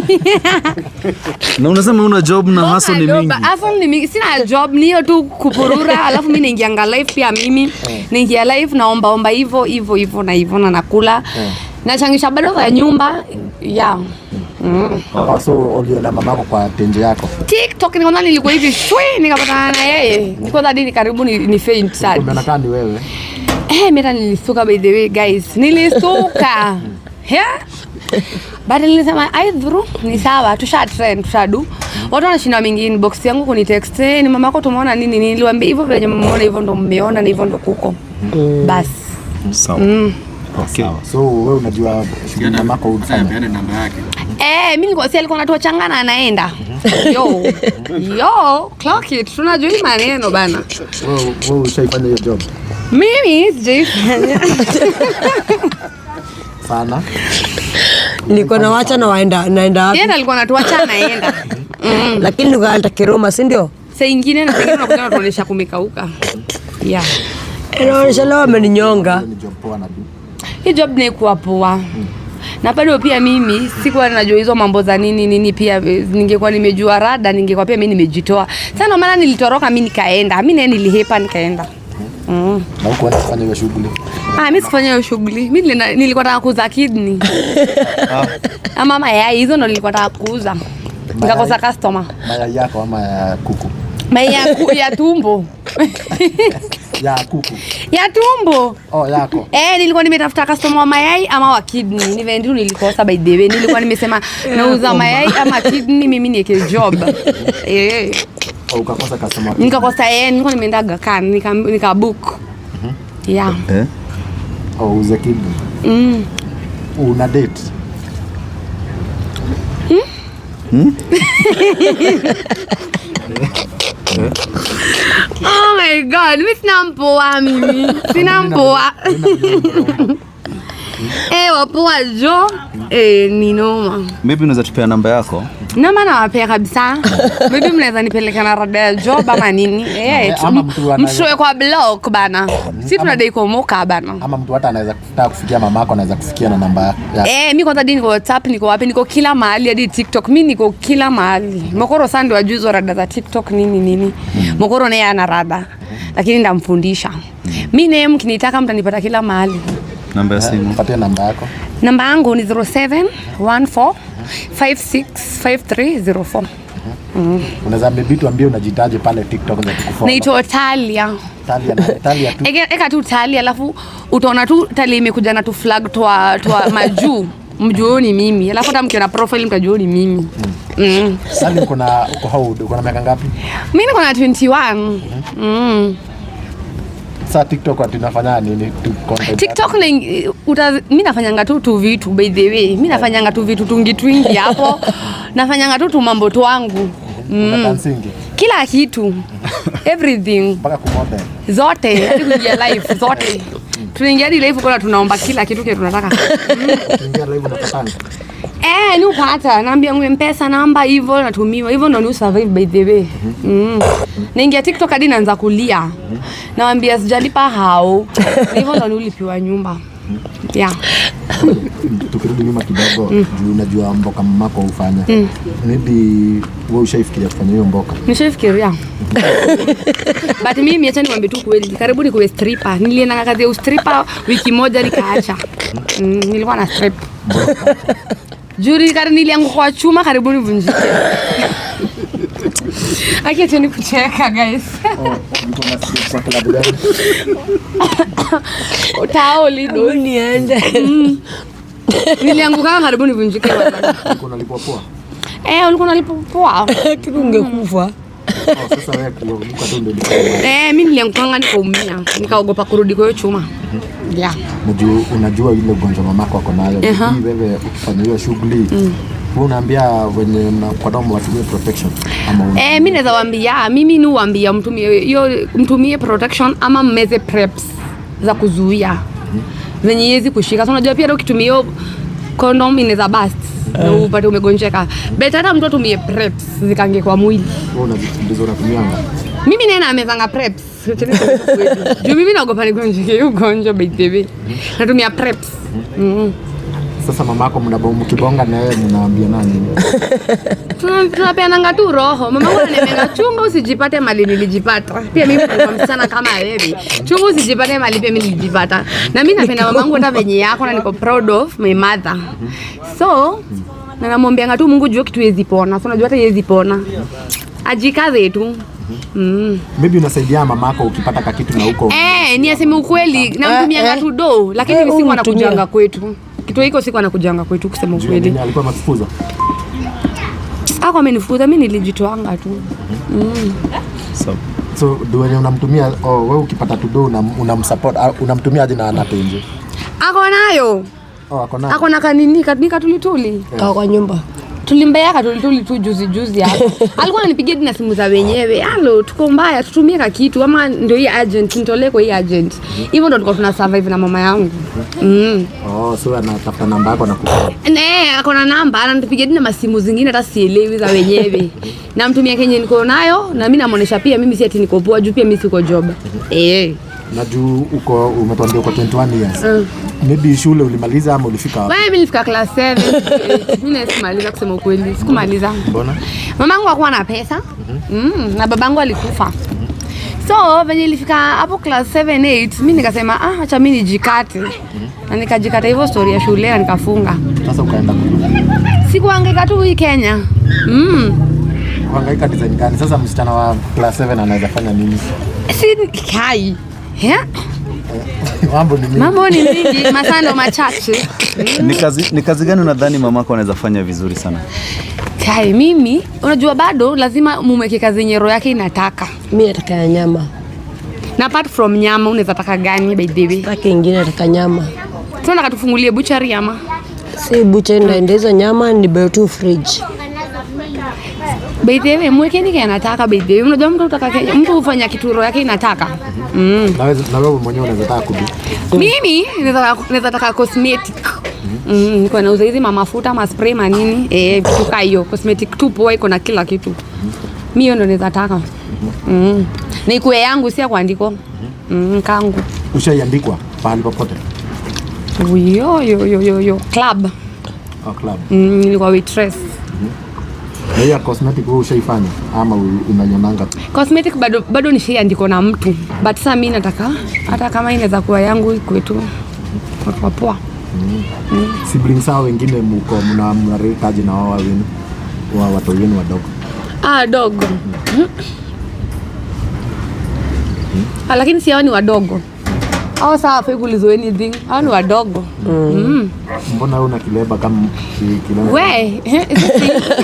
C: Na unasema una job na hustle ni mingi.
D: Hustle ni mingi. Sina job, ni hiyo tu kupurura, alafu mimi naingianga live pia mimi. Naingia live naomba omba hivyo hivyo hivyo na hivyo na nakula. Nachangisha bado kwa nyumba. Yeah.
B: Oh, so uliona mamako kwa tenje yako.
D: TikTok nikaona nilikuwa hivi shwe nikapatana na yeye. Nilikuwa hadi ni karibu ni faint sad.
B: Umeona kama ni wewe.
D: Eh, mimi hata nilistuka by the way guys. Nilistuka. Yeah. But nilisema ai dhuru ni sawa, tusha trend, tushadu. Watu wanashinda mingi inbox yangu kunitext, eh, ni mamako tumeona nini nini. Niliwaambia hivyo venye mmeona hivyo ndo mmeona na hivyo ndo kuko. Bas.
C: Sawa. Okay.
B: Sawa. So wewe unajua shughuli mamako hufanya.
E: Apeane namba yake.
D: Eh, mimi nilikuwa si alikuwa anatoa changana anaenda. Yo. Yo, clock it. Tunajua hii maneno bana.
B: Wewe ushaifanya hiyo job
D: Mimi sijaifanya.
B: sana.
A: Nilikuwa nawacha na waenda naenda wapi?
D: Yeye alikuwa anatuacha anaenda.
A: Lakini nilikuwa naleta kiroma, si ndio?
D: Saa ingine na saa ingine unakuja unatuonyesha kumekauka. Yeah.
A: Inaonyesha leo ameninyonga.
B: Hiyo ni job poa na du.
D: Hii job ni kuwa poa. Na bado pia mimi sikuwa najua hizo mambo za nini nini, pia ningekuwa nimejua rada ningekuwa pia mimi nimejitoa. Sasa ndio maana nilitoroka mimi nikaenda. Mimi naye nilihepa nikaenda.
B: Na huko kufanya hiyo shughuli.
D: Ah, mimi sifanya hiyo shughuli. Mimi nilikuwa nataka kuuza kidney. Ama mayai hizo ndo nilikuwa nataka kuuza. Nikakosa customer.
B: Mayai yako ama ya kuku?
D: Mayai ya tumbo.
B: Ya kuku.
D: Ya tumbo.
B: Oh, yako.
D: Eh, nilikuwa nimetafuta customer wa mayai ama wa kidney. Ni vendu nilikosa by the way. Nilikuwa nimesema nauza mayai ama kidney mimi niweke job. Eh.
B: Oh, ukakosa customer.
D: Nikakosa eh, nilikuwa nimeenda Aga Khan nika book. Yeah.
C: Eh?
B: Oh, uze kidney. Una date?
D: Oh my God, mimi sina mpoa mimi. Sina mpoa. Eh, wapoa jo. Eh, ni noma.
C: Maybe unaweza tupea namba yako.
D: Namba nawapea kabisa. Maybe mnaweza nipeleka na rada ya job ama nini. Eh,
B: Ama mtu
D: mshoe kwa block bana. Si tunadai kuomoka bana.
B: Ama mtu hata anaweza kutaka kufikia mamako, anaweza kufikia na namba yako.
D: Eh, mi kwanza hadi niko WhatsApp, niko wapi, niko kila mahali hadi TikTok. Mi niko kila mahali. Mokoro sasa ndio ajuzo rada za TikTok nini nini. Mokoro naye ana rada. Lakini ndamfundisha. Mi naye mkinitaka mtanipata kila mahali.
C: Namba ya simu.
B: Patia namba yako.
D: Namba yangu ni 0714 565304.
B: Unaweza maybe tuambie unajitaje pale TikTok za tukufollow.
D: Naitwa Talia.
B: Talia na Talia tu.
D: Eka tu Talia alafu utaona tu Talia imekuja na tu flag twa majuu. Mjuoni ni mimi. Alafu hata mkiona profile mtajua ni mimi.
B: Sasa uko na uko how old? Uko na miaka ngapi?
D: Mimi niko na 21.
B: Sasa TikTok ati unafanya nini tu content?
D: TikTok na mimi nafanyanga tu vitu by the way. Mimi nafanyanga tu vitu tungi twingi hapo. Nafanyanga tu mambo twangu.
B: Una dancing
D: Kila kitu. Everything.
B: mpaka kumodel.
D: Zote, hadi kuingia live zote. Tunaingia hadi live kuna tunaomba kila kitu kile tunataka.
B: Ukiingia live unapatanga.
D: Eh, ni upata naambia ngwe mpesa namba hivyo natumiwa. Hivyo ndo ni survive by the way. Naingia TikTok hadi naanza kulia. Naambia sijalipa hao. Hivyo ndo nilipiwa nyumba. Yeah.
B: Tukirudi nyuma kidogo, juu unajua mboka mamako hufanya. Maybe wewe ushaifikiria kufanya hiyo mboka?
D: Nishafikiria. But mimi acha niwaambie tu kweli, karibu ni kuwe stripper. Nilienda kazi ya stripper wiki moja nikaacha. Nilikuwa na strip. Juri kari nilianguka kwa chuma karibu nivunjike. Aki acha ni kucheka guys.
B: Oh, ulikuwa na strip kwa klabu gani?
D: Tao lido.
A: Niende.
D: Nilianguka karibu nivunjike.
B: Ulikuwa unalipwa poa?
D: Eh, ulikuwa unalipwa poa.
A: Kitu ungekufa.
B: Oh, sasa wewe kuanguka tu ndio ilikuwa.
D: Eh, mimi nilianguka nikaumia. Nikaogopa kurudi kwa hiyo chuma. Yeah.
B: Unajua ile ugonjwa mamako ako nayo. Hii wewe ukifanya hiyo shughuli, wewe unaambia wenye mnakuwa nao watumie protection ama
D: Eh, mimi naweza waambia, mimi ni waambia mtumie hiyo, mtumie protection ama mmeze preps za kuzuia. Zenye iwezi kushika. So unajua pia ukitumia hiyo condom inaweza burst na upate umegonjeka. Better hata mtu atumie preps zikange kwa mwili.
B: Wewe ndizo unatumianga?
D: Mimi naye namezanga preps. Kweli. Juu mimi naogopa nigonjeke hiyo ugonjwa, by the way. Natumia preps.
B: Sasa mamako mkibonga na yeye mnaambia nani?
D: Tunapeananga tu roho. Mamangu ananiambia, chunga usijipate mali nilijipata. Pia mimi nilikuwa msichana kama wewe. Chunga usijipate mali pia mimi nilijipata. Na mimi napenda mamangu hata venye yako na niko proud of my mother. So na namwambianga tu Mungu juu kitu haiwezi pona. So unajua hata haiwezi pona. Ajikaze tu.
B: Maybe unasaidia mamako ukipata kakitu na huko.
D: Eh, ni aseme ukweli, namtumianga tu do, lakini siku
A: Humtumia.
D: anakujanga kwetu. Kitu hiko siku anakujanga kwetu kusema
B: Juu ya
D: ukweli.
B: nini alikuwa amekufukuza?
D: Ako amenifukuza, mimi nilijitoanga tu.
C: So,
B: So do wenye unamtumia, oh, wewe ukipata tudo unamsupport, unamtumia aje na anatenje?
D: Ako nayo.
B: Oh, ako nayo.
D: Ako na kanini ni katulituli.
A: Kaa kwa nyumba.
D: Tulimbea katulituli tu juzi juzi hapo. Alikuwa ananipigia hadi na simu za wenyewe. Halo, tuko mbaya, tutumie ka kitu ama ndio hii agent, nitolee kwa hii agent. Hivyo ndo tulikuwa tuna survive na mama yangu.
B: Oh, so anatafuta namba yako na kupa.
D: Ne, ako na namba, ananipigia hadi na masimu zingine hata sielewi za wenyewe. Namtumia kenye niko nayo na mimi namuonesha pia mimi si ati niko poa juu pia mimi siko job. Eh.
B: Na juu uko umetuambia uko 21 years. Maybe shule ulimaliza ama ulifika wapi?
D: Wewe, mimi nilifika class 7. Mimi sikumaliza kusema ukweli, sikumaliza.
B: Mbona?
D: Mamangu hakuwa na pesa. Na babangu alikufa. So venye ilifika hapo class 7 8, mimi nikasema, ah, acha mimi nijikate. Na nikajikata hivyo story ya shule na nikafunga.
B: Sasa ukaenda kudu.
D: Sikuhangaika tu hii Kenya.
B: Kuhangaika design gani? Sasa msichana wa class 7 anaweza fanya nini?
D: Si kai. Yeah.
B: Mambo ni mingi.
D: Mambo ni mingi, masaa ndo machache.
C: Ni kazi gani unadhani mamako anaweza fanya vizuri sana?
D: Kai, mimi unajua bado lazima mumweke kazi yenye roho yake inataka.
A: Mi nataka ya nyama.
D: Na apart from nyama unaweza taka gani, by the way?
A: Taki ingine nataka nyama.
D: Tunataka tufungulie butchery ama?
A: Si bucha, ndaenda hizo nyama ni buy tu fridge.
D: By the way, mwekeni kenye anataka, by the way. Unajua mtu utaka mtu hufanya kitu roho yake inataka.
B: Na wewe mwenyewe unaweza taka kudu.
D: Mimi naweza taka cosmetic. Niko nauza hizi mamafuta, ma spray, manini, eh, vitu kaa hiyo. Cosmetic tu poa iko na kila kitu. Mimi hiyo ndo naweza taka. Na ikuwe yangu, si ya kuandikwa. Kangu.
B: Ushaiandikwa pahali popote?
D: Yo yo yo yo yo. Club.
B: Oh, club.
D: Nilikuwa waitress.
B: Na hiyo ya cosmetic wewe ushaifanya ama unaionanga tu?
D: Cosmetic bado bado nishaiandikwa na mtu. But sasa mimi nataka hata kama inaweza kuwa yangu ikuwe tu kwa poa.
B: Siblings hao wengine mko mnarate aje na wao wenu wa watu wenu wadogo?
D: Ah, dogo. Ah, lakini si hao ni wadogo. Hao sawa hawafai kuulizwa anything. Hao ni wadogo.
B: Mbona wewe una kileba kama kilema?
D: We,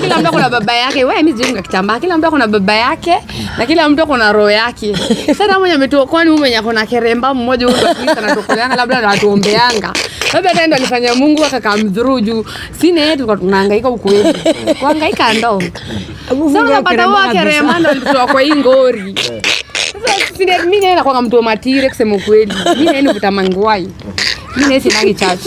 D: kila mtu akona baba yake. We, mimi sijui kitambaa. Kila mtu akona baba yake na kila mtu akona roho yake. Sasa mwenye ametoa kwani huyu mwenye akona keremba mmoja huyu at least anatokoleanga labda anatuombeanga. Labda hata ndo alifanya Mungu akacome through juu sina yetu tulikuwa tunahangaika ukweli. Kuhangaika ndo.
A: Hebu
D: Sasa
A: funga
D: unapata
A: keremba
D: huo
A: kabisa.
D: keremba ndo alikutoa kwa hii ngori. Sasa sina mimi naye nakuwa mtu wa matire kusema ukweli. Mimi naye nivuta mangwai. Mimi naye sinagi church.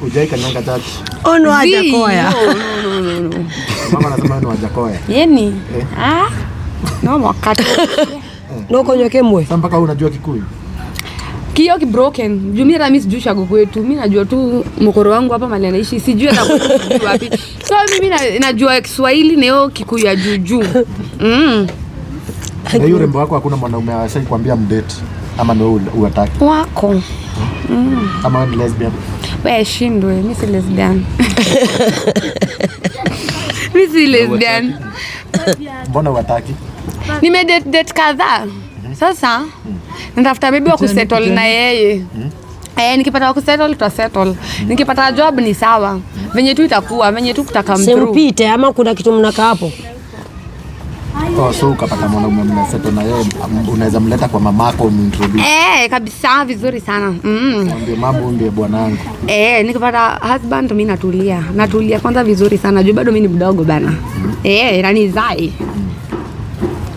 B: Hujai kanyanga church?
A: Ono
D: Zii,
A: Wajackoyah.
D: No, no, no, no, no.
B: Mama anasema wewe ni Wajackoyah.
D: Yeni. Ah. No wakati.
A: No konywa kemwe.
B: Sasa mpaka wewe unajua Kikuyu?
D: Kio ki broken. Juu mimi hata mimi sijui shago kwetu. Mimi najua tu mkoro wangu hapa mahali anaishi. Sijui hata kwetu sijui wapi. So mimi najua Kiswahili na hiyo Kikuyu ya juu juu.
B: Na hiyo urembo wako hakuna mwanaume ashai kuambia mdate ama ni wewe uataki
D: Wako.
B: ama wewe ni lesbian?
D: Wewe shindwe, mimi si lesbian. Mimi si lesbian.
B: Mbona uataki?
D: Nime date date kadhaa. Sasa natafuta maybe wa kusettle na yeye. Eh, nikipata wa kusettle tutasettle. Nikipata job ni sawa. Venye tu itakuwa, venye tu kutacome through.
A: Sempite ama kuna kitu mnakaa hapo?
B: Oh, so ukapata mwanaume mnasettle na yeye unaweza mleta kwa mamako umintroduce.
D: Eh, kabisa vizuri sana.
B: Mwambie mama huyu ndiye bwanangu.
D: Eh, nikipata husband mimi natulia. Natulia kwanza vizuri sana. Juu bado mimi ni mdogo bana. Eh, na nizae.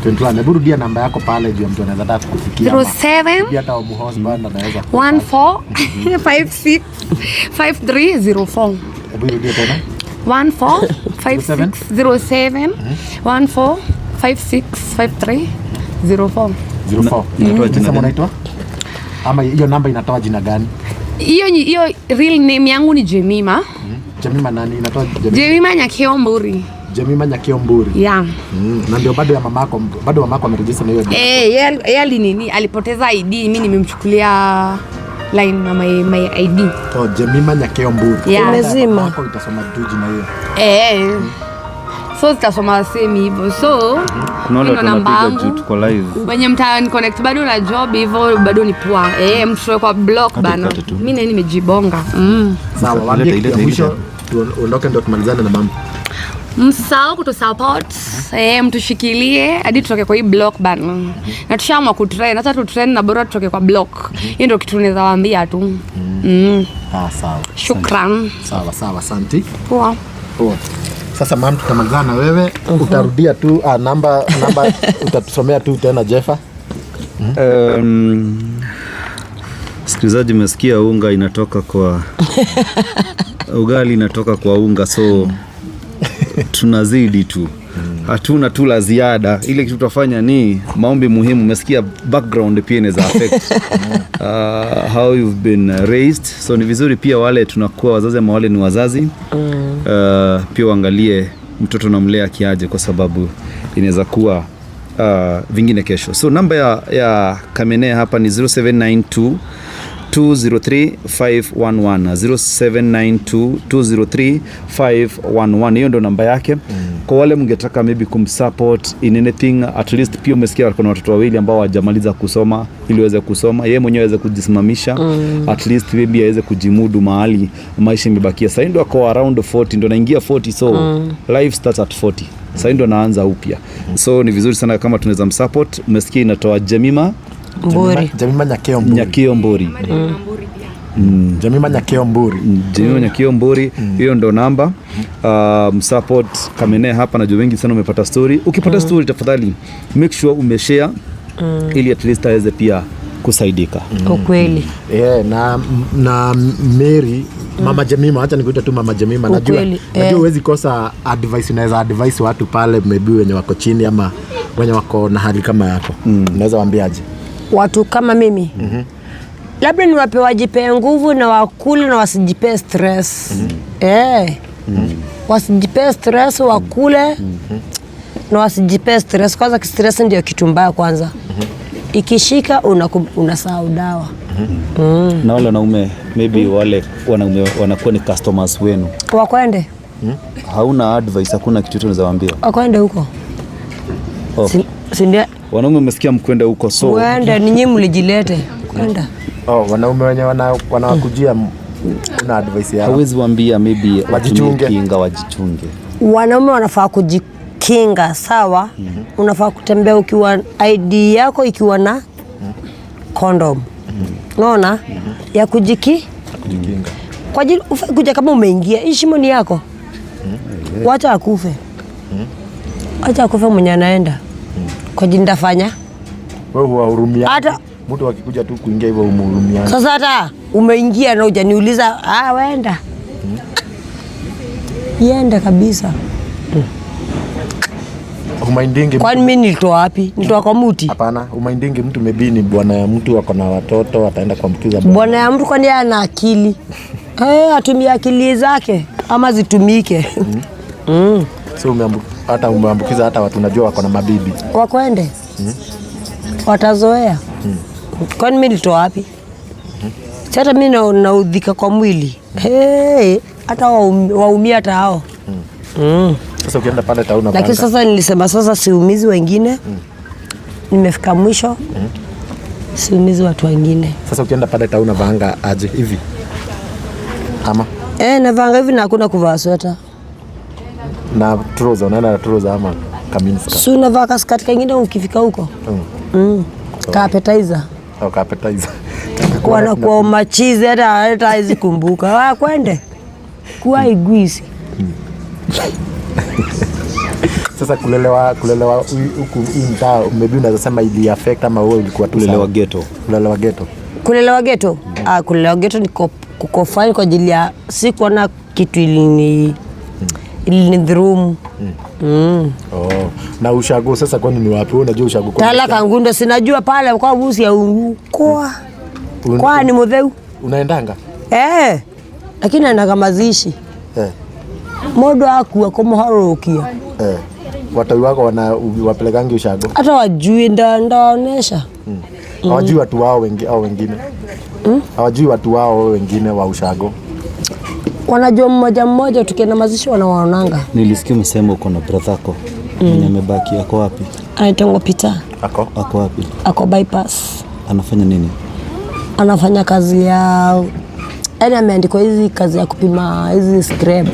B: 21. Hebu rudia namba yako pale juu ya mtu anaweza taka kukufikia.
D: 07
B: Pia hata husband anaweza.
D: 14 56 5304.
B: Hebu irudie tena.
D: 14 56 07 14 56 53 04.
B: 04.
C: Inatoa jina
B: Unasema
C: gani?
B: unaitwa? Ama hiyo namba inatoa jina gani?
D: Hiyo real name yangu ni Jemima.
B: Jemima nani? Inatoa Jemima,
D: Jemima Nyakeo Mburi.
B: Jemima Nyakio Mburi.
D: Yeah.
B: Na ndio bado ya mamako, bado mamako ameregister na hiyo jina.
D: Eh, yeye alinini alipoteza ID, mimi nimemchukulia line na my ID.
B: Oh, Jemima Nyakio Mburi.
D: Yeah.
A: Imezima.
B: Mamako itasoma tu jina hiyo.
D: Eh. So zitasoma same hivyo. So
C: Kuna wale
D: hiyo
C: watu
D: ndo namba
C: wanapiga juu
D: yangu.
C: tuko live.
D: Wenye mta connect bado na job hivyo bado ni poa. Eh, mtutoe kwa block
C: Kate,
D: bana.
C: kate tu.
D: Mimi na nimejibonga.
B: Sawa,
C: Ilete,
B: waambie kitu ya
C: ilete,
B: mwisho
C: ilete.
B: tuondoke ndio tumalizane na mama.
D: Msisahau kutusupport, eh, mtushikilie hadi tutoke kwa hii block bana. Na tushaamua kutrend, hata tutrend na bora tutoke kwa block. Hiyo ndio kitu naweza waambia tu.
B: Ah, sawa.
D: Shukran.
B: Sawa sawa, asante.
D: Poa.
B: Poa. Sasa mam, tutamalizana na wewe. Utarudia tu namba utatusomea tu tena Jeffa.
C: Sikilizaji, umesikia unga inatoka kwa ugali inatoka kwa unga, so tunazidi tu, hatuna tu la ziada. Ile kitu tutafanya ni maombi muhimu. Umesikia background pia inaweza affect how you've been raised, so ni vizuri pia wale tunakuwa wazazi ama wale ni wazazi pia uangalie mtoto namlea kiaje, kwa sababu inaweza kuwa vingine kesho. So namba ya Kamene hapa ni 0792 203 511, 0792 203 511. Hiyo ndo namba yake. Kwa wale mngetaka maybe kumsupport in anything, at least pia umesikia kuna watoto wawili ambao hawajamaliza kusoma, ili waweze kusoma, yeye mwenyewe aweze kujisimamisha, at least maybe aweze kujimudu mahali maisha imebakia. Sasa ndo ako around 40, ndo naingia 40, so life starts at 40. Sasa ndo naanza upya, so ni vizuri sana kama tunaweza msupport. Umesikia inatoa Jemima
A: Mburi.
B: Jemima Nyakeo Mburi.
C: Nyakio Mburi.
B: Jemima Nyakeo Mburi.
C: Jemima Nyakio Mburi, hiyo ndo namba. Msupport Kamene hapa, najua wengi sana umepata story. Ukipata story tafadhali make sure umeshare ili at least aweze pia kusaidika.
A: Ukweli.
B: Yeah, na Mary, Mama Jemima, acha nikuite tu Mama Jemima. Najua
A: Ukweli,
B: najua
A: eh.
B: huwezi kosa advice, unaweza advice watu pale maybe wenye wako chini ama wenye wako na hali kama yako. Unaweza waambiaje?
A: Watu kama mimi labda niwape wajipee nguvu na wakule na wasijipee stress. Eh. Wasijipee stress, wakule na wasijipee stress. Kwanza stress ndio kitu mbaya kwanza. Ikishika unasahau dawa.
C: Na wale wanaume, maybe wale wanaume wanakuwa ni customers wenu,
A: Wakwende,
C: hauna advice, hakuna kitu unaweza waambia?
A: wakwende huko.
C: Oh.
A: Si ndio?
C: Wanaume umesikia, mkwende huko, so
A: Mwende, ninyi mlijilete. Kwenda.
B: Oh, wanaume wenye wanawakujia una advice yao?
C: Hawezi waambia maybe watumie
B: Wajichunge.
C: kinga, wajichunge?
A: Wanaume wanafaa kujikinga, sawa. Unafaa kutembea ukiwa ID yako ikiwa na condom, unaona, ya
B: Kujikinga.
A: kwa ajili ufai kuja kama umeingia hii shimo ni yako. Wacha akufe, wacha akufe mwenye anaenda kwa ajili ndafanya
B: Wewe huwahurumia.
A: Hata-
B: Mtu akikuja tu kuingia hivyo umhurumia.
A: Sasa hata umeingia na hujaniuliza, ah, wenda yenda kabisa.
B: Humaindingi.
A: Kwani mimi nilitoa wapi? Nilitoa kwa muti?
B: Hapana, humaindingi mtu maybe ni bwana ya mtu ako na watoto ataenda kuambukiza bwana.
A: Bwana ya mtu kwani yeye ana akili? Eh, atumie akili zake ama zitumike.
B: So hata umeambukiza hata watu unajua wako na mabibi.
A: Wakwende. Watazoea. Kwani mimi nilitoa wapi? Si hata mimi naudhika kwa mwili. Hey, hata waumia hata hao.
B: Sasa ukienda pale tauna
A: Lakini sasa nilisema sasa siumizi wengine. Nimefika mwisho. Siumizi watu wengine.
B: Sasa ukienda pale tauna vaanga aje hivi? Ama
A: Eh, navaanga hivi na hakuna kuvaa sweta.
B: Na trouser, unaenda na trouser ama kaminska?
A: Si unavaa kaskati kengine ukifika huko. Ka appetizer.
B: Au ka appetizer.
A: Wanakuwa machizi hata hawezi kumbuka. Wa kwende. Kuwa igwisi.
B: Sasa kulelewa huku hii mtaa maybe unaweza sema ili affect ama wewe ulikuwa tu
C: Kulelewa
B: sawa?
C: ghetto.
B: Kulelewa ghetto.
A: Kulelewa ghetto? Ah, kulelewa ghetto ni kuko fine kwa ajili ya sikuona kitu ilinidhurumu.
B: Oh. Oh. Na ushago sasa kwani ni wapi? Wewe unajua ushago kwani?
A: Tala Kangundo sinajua pale kwa busi ya ungu kwa kwa ni mutheu.
B: Unaendanga?
A: Eh. Lakini anaga mazishi.
B: Eh.
A: Mundu akua kumuharukia.
B: Eh. Watoi wako wana wapelekangi ushago?
A: Hata wajui ndaonesha.
B: Hawajui watu wao wengi au wengine. Hawajui watu wao wengine wa ushago.
A: Wanajua mmoja mmoja, tukienda mazishi wanawaonanga.
C: Nilisikia umesema uko na brother yako mwenye amebaki, ako wapi?
A: Anaitangwa Peter.
B: Ako?
C: Ako wapi?
A: Ako bypass.
C: Anafanya nini?
A: Anafanya kazi ya, yaani ameandikwa hizi kazi ya kupima hizi scrap.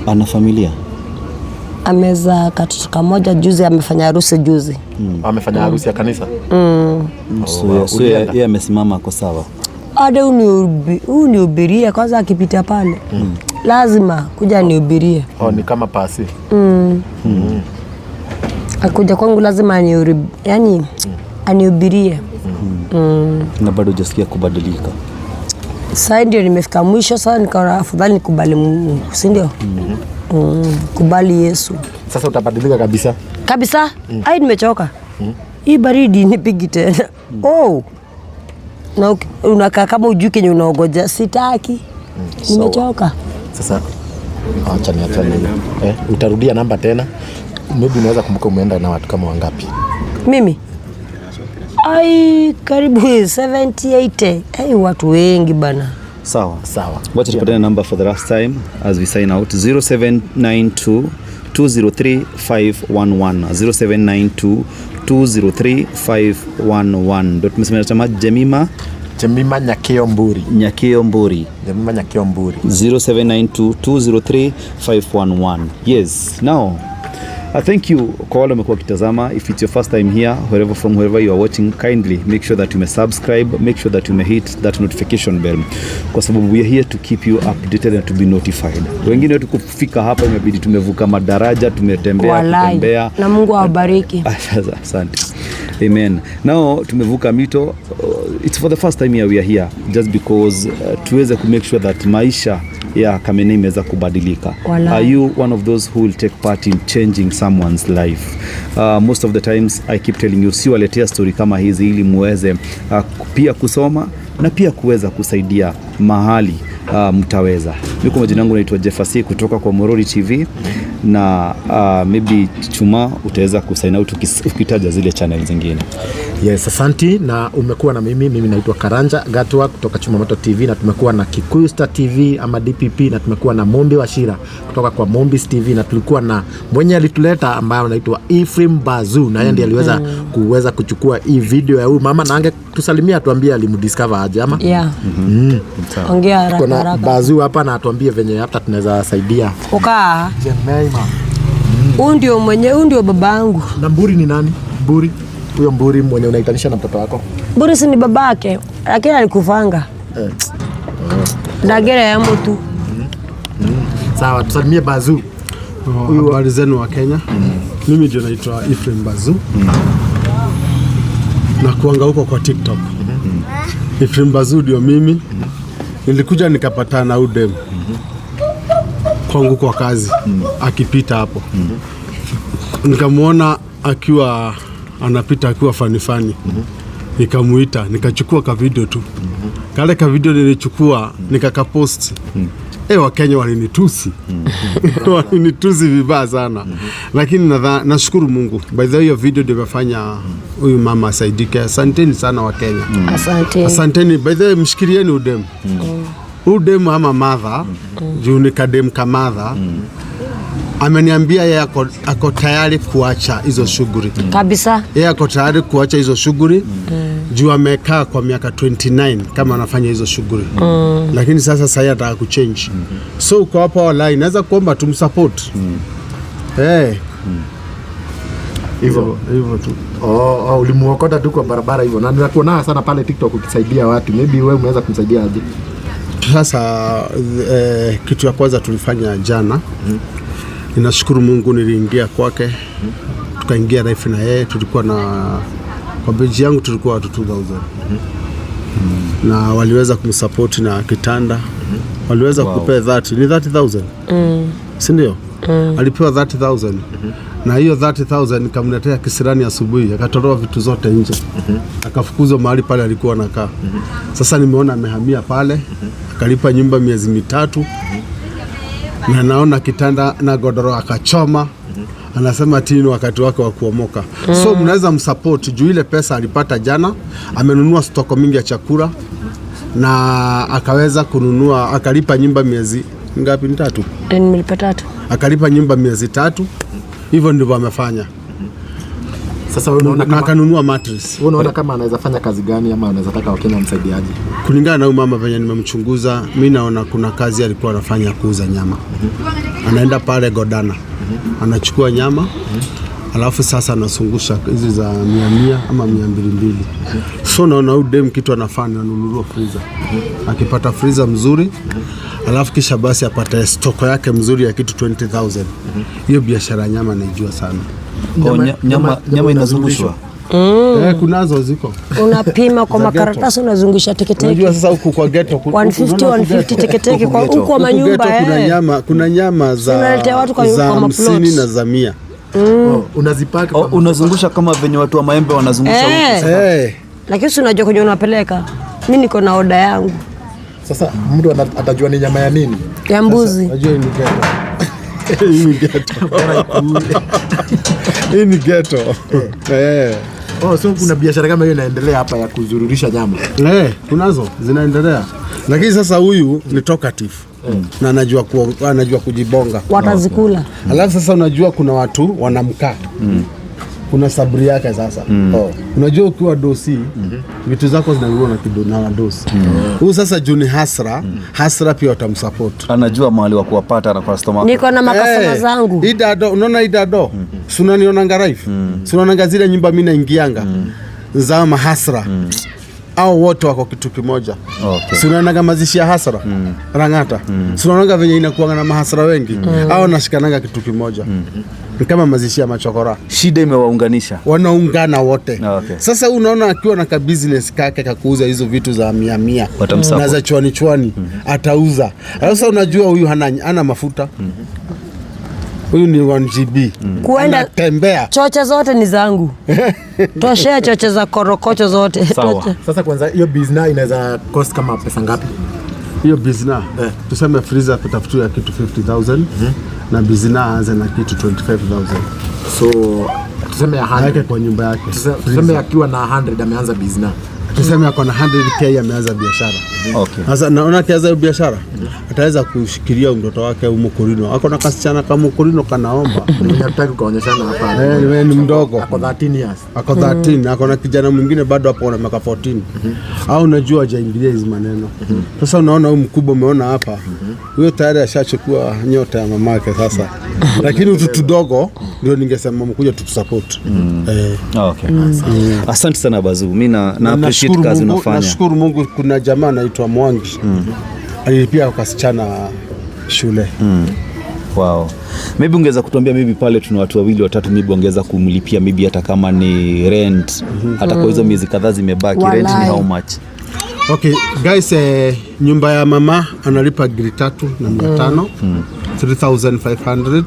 C: Ana familia?
A: Ameza katoto kamoja juzi, amefanya harusi juzi.
B: Amefanya harusi ya kanisa?
C: So so yeye amesimama, ako sawa.
A: Hata unihubirie kwanza, akipita pale lazima kuja nihubirie.
B: Oh, ni kama pasi.
A: Akuja kwangu lazima yani anihubirie.
C: Na bado hujasikia kubadilika?
A: Sasa ndio nimefika mwisho, sasa nikaona afadhali nikubali Mungu, si ndio? Kubali Yesu.
B: Sasa utabadilika kabisa?
A: Kabisa. Ai, nimechoka. Hii baridi nipigi tena. Oh. Na unakaa kama hujui kenye unaogoja. Sitaki. Nimechoka.
B: Sasa acha niachane hiyo. Utarudia namba tena? Maybe unaweza kumbuka umeenda na watu kama wangapi?
A: Mimi? Ai, karibu 70, 80. Ai, watu wengi bana.
C: Sawa.
B: Sawa.
C: Wacha tupatane number for the last time as we sign out. 0792 203 511. 0792 203 511. Ndio tumesema chama Jemima
B: Jemima Nyakeo Mburi.
C: Nyakeo Mburi.
B: Jemima Nyakeo Mburi.
C: 0792 203 511. Yes. Now thank you kwa wale wamekuwa wakitazama. If it's your first time here, wherever from wherever you are watching, kindly make sure that you may subscribe, make sure that you may hit that notification bell, kwa sababu we are here to keep you updated and to be notified. Wengine wetu kufika hapa imebidi tumevuka madaraja, tumetembea,
A: Walai.
C: kutembea.
A: Na Mungu awabariki.
C: Asante. Amen. Now tumevuka mito. It's for the first time here we are here just because tuweze ku make sure that maisha ya Kamene imeweza kubadilika.
A: Walai.
C: Are you one of those who will take part in changing someone's life? Most of the times I keep telling you, si waletea story kama hizi ili muweze pia kusoma na pia kuweza kusaidia mahali mtaweza. Mimi kwa majina yangu naitwa Jeffasi kutoka kwa Morori TV na maybe Chuma utaweza kusign out ukitaja zile channel zingine.
B: Yes, asanti na umekuwa na mimi naitwa Karanja Gatwa kutoka Chumamoto TV na tumekuwa na Kikuyu Star TV ama DPP na tumekuwa na Mombi Wachira kutoka kwa Mombis TV na tulikuwa na mwenye alituleta ambaye anaitwa Ephraim Bazu na yeye ndiye aliweza kuweza kuchukua hii video ya huyu mama na angetusalimia atuambie alimdiscover aje ama.
A: Yeah. Ongea haraka
B: Kuna
A: haraka.
B: Bazu hapa na atuambie venye hata tunaweza saidia.
A: Ukaa.
B: Jemima.
A: Huyu ndio mwenye, huyu ndio babangu.
B: Na Mburi ni nani? Mburi. Huyo Mburi mwenye unaitanisha na mtoto wako?
A: Mburi si ni babake, lakini alikufanga. Ndagera ya mtu.
B: Sawa, tusalimie Bazu.
E: Habari zenu wa Kenya. Mimi ndio naitwa Ephraim Bazu. Na kuanga huko kwa TikTok. Ephraim Bazu ndio mimi. Nilikuja nikapatana na udem kwangu kwa kazi akipita hapo. Nikamwona akiwa anapita akiwa fani fani. Nikamuita, nikachukua ka video tu. Kale ka video nilichukua nikakapost. Wakenya walinitusi. Walinitusi vibaya sana. Lakini nashukuru Mungu. By the way, hiyo video ndio imefanya huyu mama asaidike. Asanteni sana Wakenya.
A: Asante.
E: Asanteni. By the way, mshikilieni udem. Udem ama madha, juu ni kadem kamadha. Ameniambia yeye ako tayari kuacha hizo shughuli.
A: Kabisa.
E: Yeye ako tayari kuacha hizo shughuli juu amekaa kwa miaka 29 kama anafanya hizo shughuli. Lakini sasa sasa anataka kuchange. So uko hapo online, naweza kuomba tumsupport.
B: Hivyo.
E: Hivyo tu.
B: Oh, ulimuokota tu kwa barabara hivyo. Na ninakuona sana pale TikTok ukisaidia watu. Maybe wewe unaweza kumsaidia aje?
E: Sasa kitu ya kwanza tulifanya jana. Ninashukuru Mungu niliingia kwake. Tukaingia live na yeye, tulikuwa na kwa page yangu tulikuwa watu 2000. Na waliweza kumsupport na kitanda. Waliweza kupea 30, ni 30,000. Si ndio? Alipewa 30,000 na hiyo 30,000 ikamletea kisirani asubuhi, akatolewa vitu zote nje, akafukuzwa mahali pale alikuwa anakaa. Sasa nimeona amehamia pale, akalipa nyumba miezi 3 na naona kitanda na godoro akachoma. Anasema ati ni wakati wake wa kuomoka. So mnaweza msupport juu ile pesa alipata jana, amenunua stoko mingi ya chakula na akaweza kununua, akalipa nyumba miezi ngapi? Ni 3.
A: Nimelipa 3.
E: Akalipa nyumba miezi 3. Hivyo ndivyo amefanya.
B: Sasa wewe unaona
E: Na
B: kama
E: akanunua mattress.
B: wewe unaona kama anaweza fanya kazi gani ama anaweza taka Wakenya wamsaidiaje?
E: Kulingana na huyu mama venye nimemchunguza, mi naona kuna kazi alikuwa anafanya kuuza nyama. Anaenda pale Godana, anachukua nyama, alafu sasa anasungusha hizi za 100 ama 200. So naona huyu dem kitu anafanya, ananunua freezer. Akipata freezer mzuri, alafu kisha basi apate stoko yake mzuri ya kitu 20,000. Hiyo biashara ya nyama naijua sana.
C: Nyama inazungushwa.
E: Kunazo ziko.
A: Unapima kwa
E: Za ghetto.
A: makaratasi, unazungusha teketeke.
E: Unajua sasa huku kwa ghetto
A: 150,
E: unaona huku
A: 150
E: ghetto.
A: teketeke kwa
C: Huku
A: huko
E: Huku
A: manyumba
E: ghetto kuna nyama, kuna nyama za
A: Unaletea watu kwa
E: za
A: kwa maplots.
E: 50 na za 100.
B: Oh, unazipaka
C: Oh, unazungusha kama venye watu wa maembe wanazungusha huku.
A: Lakini si unajua kwenye unapeleka. Mimi niko na oda yangu
B: Sasa mtu atajua ni nyama ya nini?
A: ya mbuzi.
E: Unajua hii ni ghetto. Hii ni ghetto. Hii ni ghetto.
B: Oh, so kuna biashara kama hiyo inaendelea hapa ya kuzururisha nyama.
E: Kunazo zinaendelea. Lakini sasa huyu ni talkative. Na anajua kujibonga.
A: Watazikula.
E: Alafu sasa unajua kuna watu wanamkaa. Kuna sabri yake sasa. Unajua ukiwa dosi vitu zako zinanunuliwa na kido na wadosi. Huyu sasa juu ni hasra, hasra pia watamsupport.
C: Anajua mahali wa kuwapata na customer.
A: Niko na makasama zangu.
E: Idado, unaona idado? Si unanionanga live? Si unaonanga zile nyumba mimi naingianga? Za mahasra. Au wote wako kitu kimoja. Si unaonanga mazishi ya hasra? Rangata. Si unaonanga venye inakuanga na mahasra wengi? Au nashikananga kitu kimoja. Ni kama mazishi ya machokora.
C: Shida imewaunganisha.
E: Wanaungana wote.
C: Okay.
E: Sasa unaona akiwa na ka business kake kakuuza hizo vitu za 100
C: Watamsupport.
E: na za chwani chwani, atauza. Sasa unajua huyu hana mafuta. Huyu ni 1 GB.
A: Kuenda
E: Anatembea.
A: Choche zote ni zangu. Toshea choche za korokocho zote.
C: Sawa.
A: Toche.
B: Sasa kwanza hiyo business inaweza cost kama pesa ngapi?
E: Hiyo business tuseme freezer kutafutia kitu 50,000 na business aanze na kitu 25,000.
B: So tuseme ya
E: Aweke
B: 100.
E: kwa nyumba yake.
B: Tuseme akiwa na 100 ameanza business.
E: Tuseme ako na 100k ameanza biashara.
C: Okay.
E: Sasa naona akianza hiyo biashara ataweza kushikilia mtoto wake umukurino. Ako na kasichana kama mukurino kanaomba.
B: Nataka kuonyeshana hapa.
E: Ni mdogo.
B: Ako 13 years.
E: Ako 13, ako na kijana mwingine bado hapo na miaka 14. Au unajua hajaingilia hizi maneno. Sasa unaona huyu mkubwa umeona hapa. Huyo tayari ashachukua nyota ya mamake sasa. Lakini utu tudogo ndio ningesema mkuja tutusupport.
C: Okay. Asante sana Bazu. Mimi na appreciate
E: Nashukuru
C: kazi
E: Mungu,
C: unafanya.
E: nashukuru Mungu kuna jamaa anaitwa Mwangi. Alilipia kasichana shule.
C: Wow. Maybe ungeweza kutuambia maybe pale tuna watu wawili watatu maybe wangeweza kumlipia maybe hata kama ni rent, hata kwa hizo miezi kadhaa zimebaki rent ni
A: Walai.
C: how much?
E: Okay, guys, nyumba ya mama analipa giri 3,500, 3,500.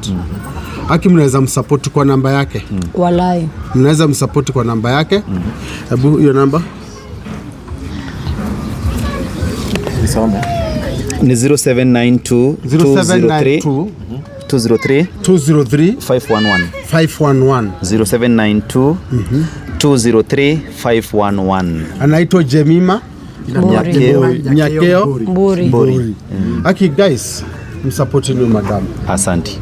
E: Haki mnaweza msupport kwa namba yake.
A: Walai.
E: Mnaweza msupport kwa namba yake. Hebu hiyo namba.
B: Nisome.
C: Ni 0792 203
E: 0792
C: 203
E: 203
C: 511.
E: 511.
C: 0792 203 511.
E: Anaitwa Jemima
C: Nyakeo
E: Nyakeo
A: Mburi.
E: Mburi. Aki guys, msupport ni madam.
C: Asante.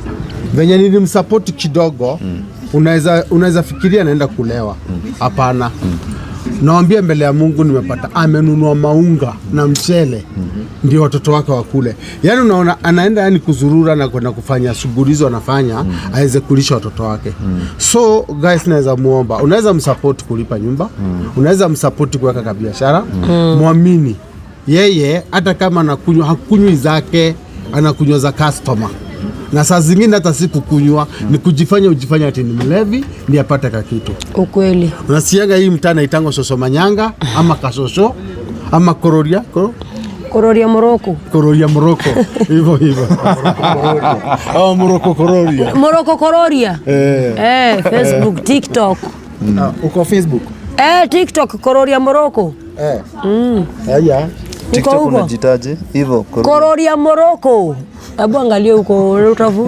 E: Venye nilimsupport kidogo, unaweza fikiria naenda kulewa. Hapana. Naambia mbele ya Mungu nimepata amenunua maunga na mchele ndio watoto wake wakule. Yaani unaona anaenda yani kuzurura na kwenda kufanya shughuli hizo anafanya aweze kulisha watoto wake. So guys, naweza muomba, unaweza msupport kulipa nyumba, unaweza msupport kuweka ka biashara, muamini yeye hata kama anakunywa hakunywi zake, anakunywa za customer. Na saa zingine hata si kukunywa, ni kujifanya ujifanya ati ni mlevi ni apate kakitu.
A: Ukweli.
E: Unasikianga hii mtaa inaitangwa shosho manyanga ama kashosho ama kororia koro?
A: Kororia Morocco.
E: Kororia Morocco hivyo hivyo. Oh, Morocco Kororia.
A: Morocco Kororia.
E: Eh.
A: Eh, Facebook, TikTok.
B: Ah, uko Facebook?
A: Eh, TikTok Kororia Morocco.
B: Eh. Haya.
A: Niko
F: TikTok
A: huko.
F: unajitaje? Hivyo Kororia.
A: Kororia Morocco. Hebu angalia huko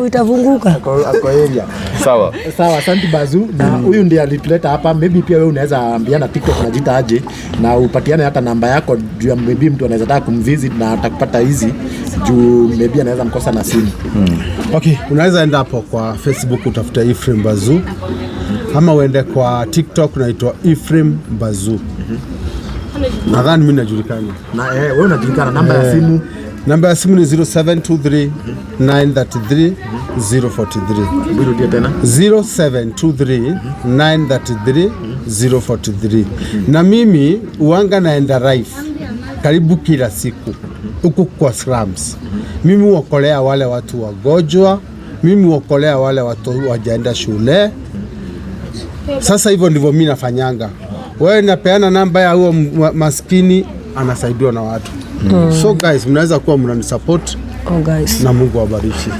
A: itafunguka.
B: Ako area.
C: Sawa.
B: Sawa, asante Bazu. Na huyu ndiye alituleta hapa. Maybe pia wewe unaweza ambiana TikTok unajiita aje na upatiane hata namba yako juu ya maybe mtu anaweza taka kumvisit na atakupata hizi juu maybe anaweza mkosa na simu.
E: Okay, unaweza enda hapo kwa Facebook utafute Ephraim Bazu ama uende kwa TikTok unaitwa Ephraim Bazu. Nadhani mimi najulikana.
B: Na wewe unajulikana, namba ya simu?
E: Namba ya simu ni 0723 933 043.
B: Urudie tena.
E: 0723 933 043. Na mimi uanga naenda live karibu kila siku huku kwa slums. Mimi huokolea wale watu wagonjwa, mimi huokolea wale watu wajaenda shule. Sasa hivyo ndivyo mimi nafanyanga. Wewe napeana namba ya huo maskini anasaidiwa na watu. So guys, mnaweza kuwa mnanisupport
A: Oh guys.
E: na Mungu awabariki.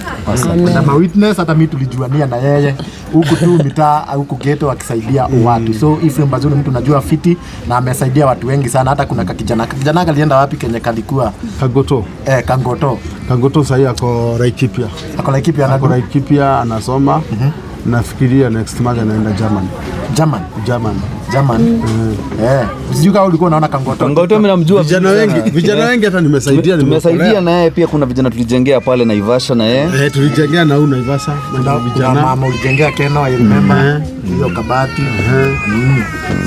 B: Na ma witness hata mimi tulijuania na yeye huku tu mitaa huku ghetto akisaidia watu. So Ephraim Bazu ni mtu najua fiti na amesaidia watu wengi sana. Hata kuna kakijana kalienda wapi kenye kalikuwa
E: Kagoto.
B: Kangoto.
E: Kangoto sahii ako Laikipia.
B: Ako Laikipia
E: Ako
B: anadu
E: Laikipia anasoma. Nafikiria next month anaenda German.
B: German.
E: German.
B: German. Sijui kama ulikuwa unaona Kangoto.
C: Kangoto mimi namjua
E: Vijana
C: vizuri
E: wengi,
C: sana.
E: vijana wengi hata nimesaidia.
C: Tumesaidia na yeye pia, kuna vijana tulijengea pale Naivasha na yeye.
E: Tulijengea na huyu Naivasha
B: Kuna
E: na
B: kuna
E: vijana.
B: mama ulijengea Keno, I remember hiyo kabati.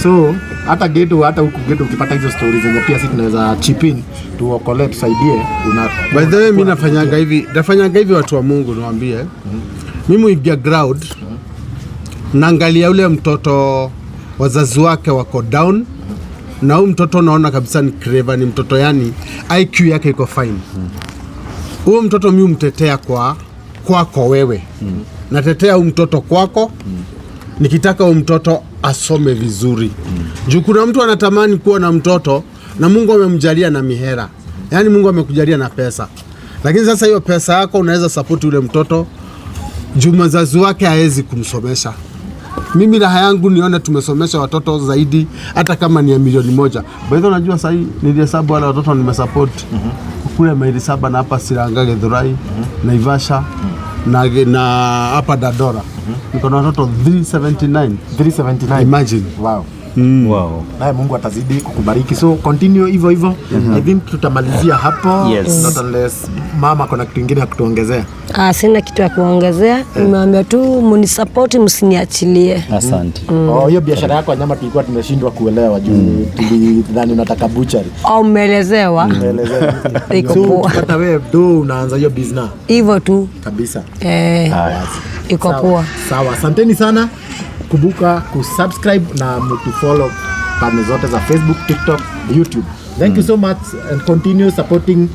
B: So hata ghetto, hata huku ghetto ukipata hizo stories zenye pia sisi tunaweza chip in tuokolee, tusaidie. Una
E: By the way, mimi nafanyanga hivi watu wa Mungu niwaambie. Mimi huingia ground, naangalia ule mtoto wazazi wake wako down, na huyu mtoto naona kabisa ni clever, ni mtoto yani IQ yake iko fine. Huyo mtoto mimi humtetea kwa kwako wewe. Natetea huyu mtoto kwako nikitaka huyu mtoto asome vizuri. Juu kuna mtu anatamani kuwa na mtoto na Mungu amemjalia na mihera, yaani Mungu amekujalia na pesa, lakini sasa hiyo pesa yako unaweza support yule mtoto juu mzazi wake hawezi kumsomesha. Mimi raha yangu nione tumesomesha watoto zaidi, hata kama ni ya 1 milioni. By the way, unajua sahii nilihesabu wale watoto nimesupport kule maili 7 na hapa Siranga, Githurai, Naivasha na hapa Dandora niko na watoto 379.
B: 379.
E: Imagine.
B: Wow.
C: Wow.
B: Naye Mungu atazidi kukubariki, so continue hivyo hivyo. I think tutamalizia hapo.
C: Yes.
B: Not unless mama kuna kitu kingine ya kutuongezea.
A: Ah, sina kitu ya kuongezea. Nimeambia tu munisapoti, msiniachilie.
C: Asante.
B: Oh, hiyo biashara yako ya nyama tulikuwa tumeshindwa kuelewa juu tulidhani unataka butchery.
A: Au mmeelezewa?
B: Umeelezewa.
A: Iko
B: So
A: poa.
B: ukipata wewe do unaanza hiyo business
A: Hivyo tu.
B: kabisa.
A: Eh, iko
B: Sawa.
A: poa.
B: Sawa, asanteni sana. Kumbuka kusubscribe na mtufollow pande zote za Facebook, TikTok, YouTube. Thank you so much and continue supporting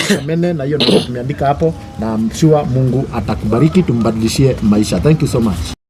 B: Kamene na hiyo ndio tumeandika hapo, na I'm sure Mungu atakubariki, tumbadilishie maisha. Thank you so much.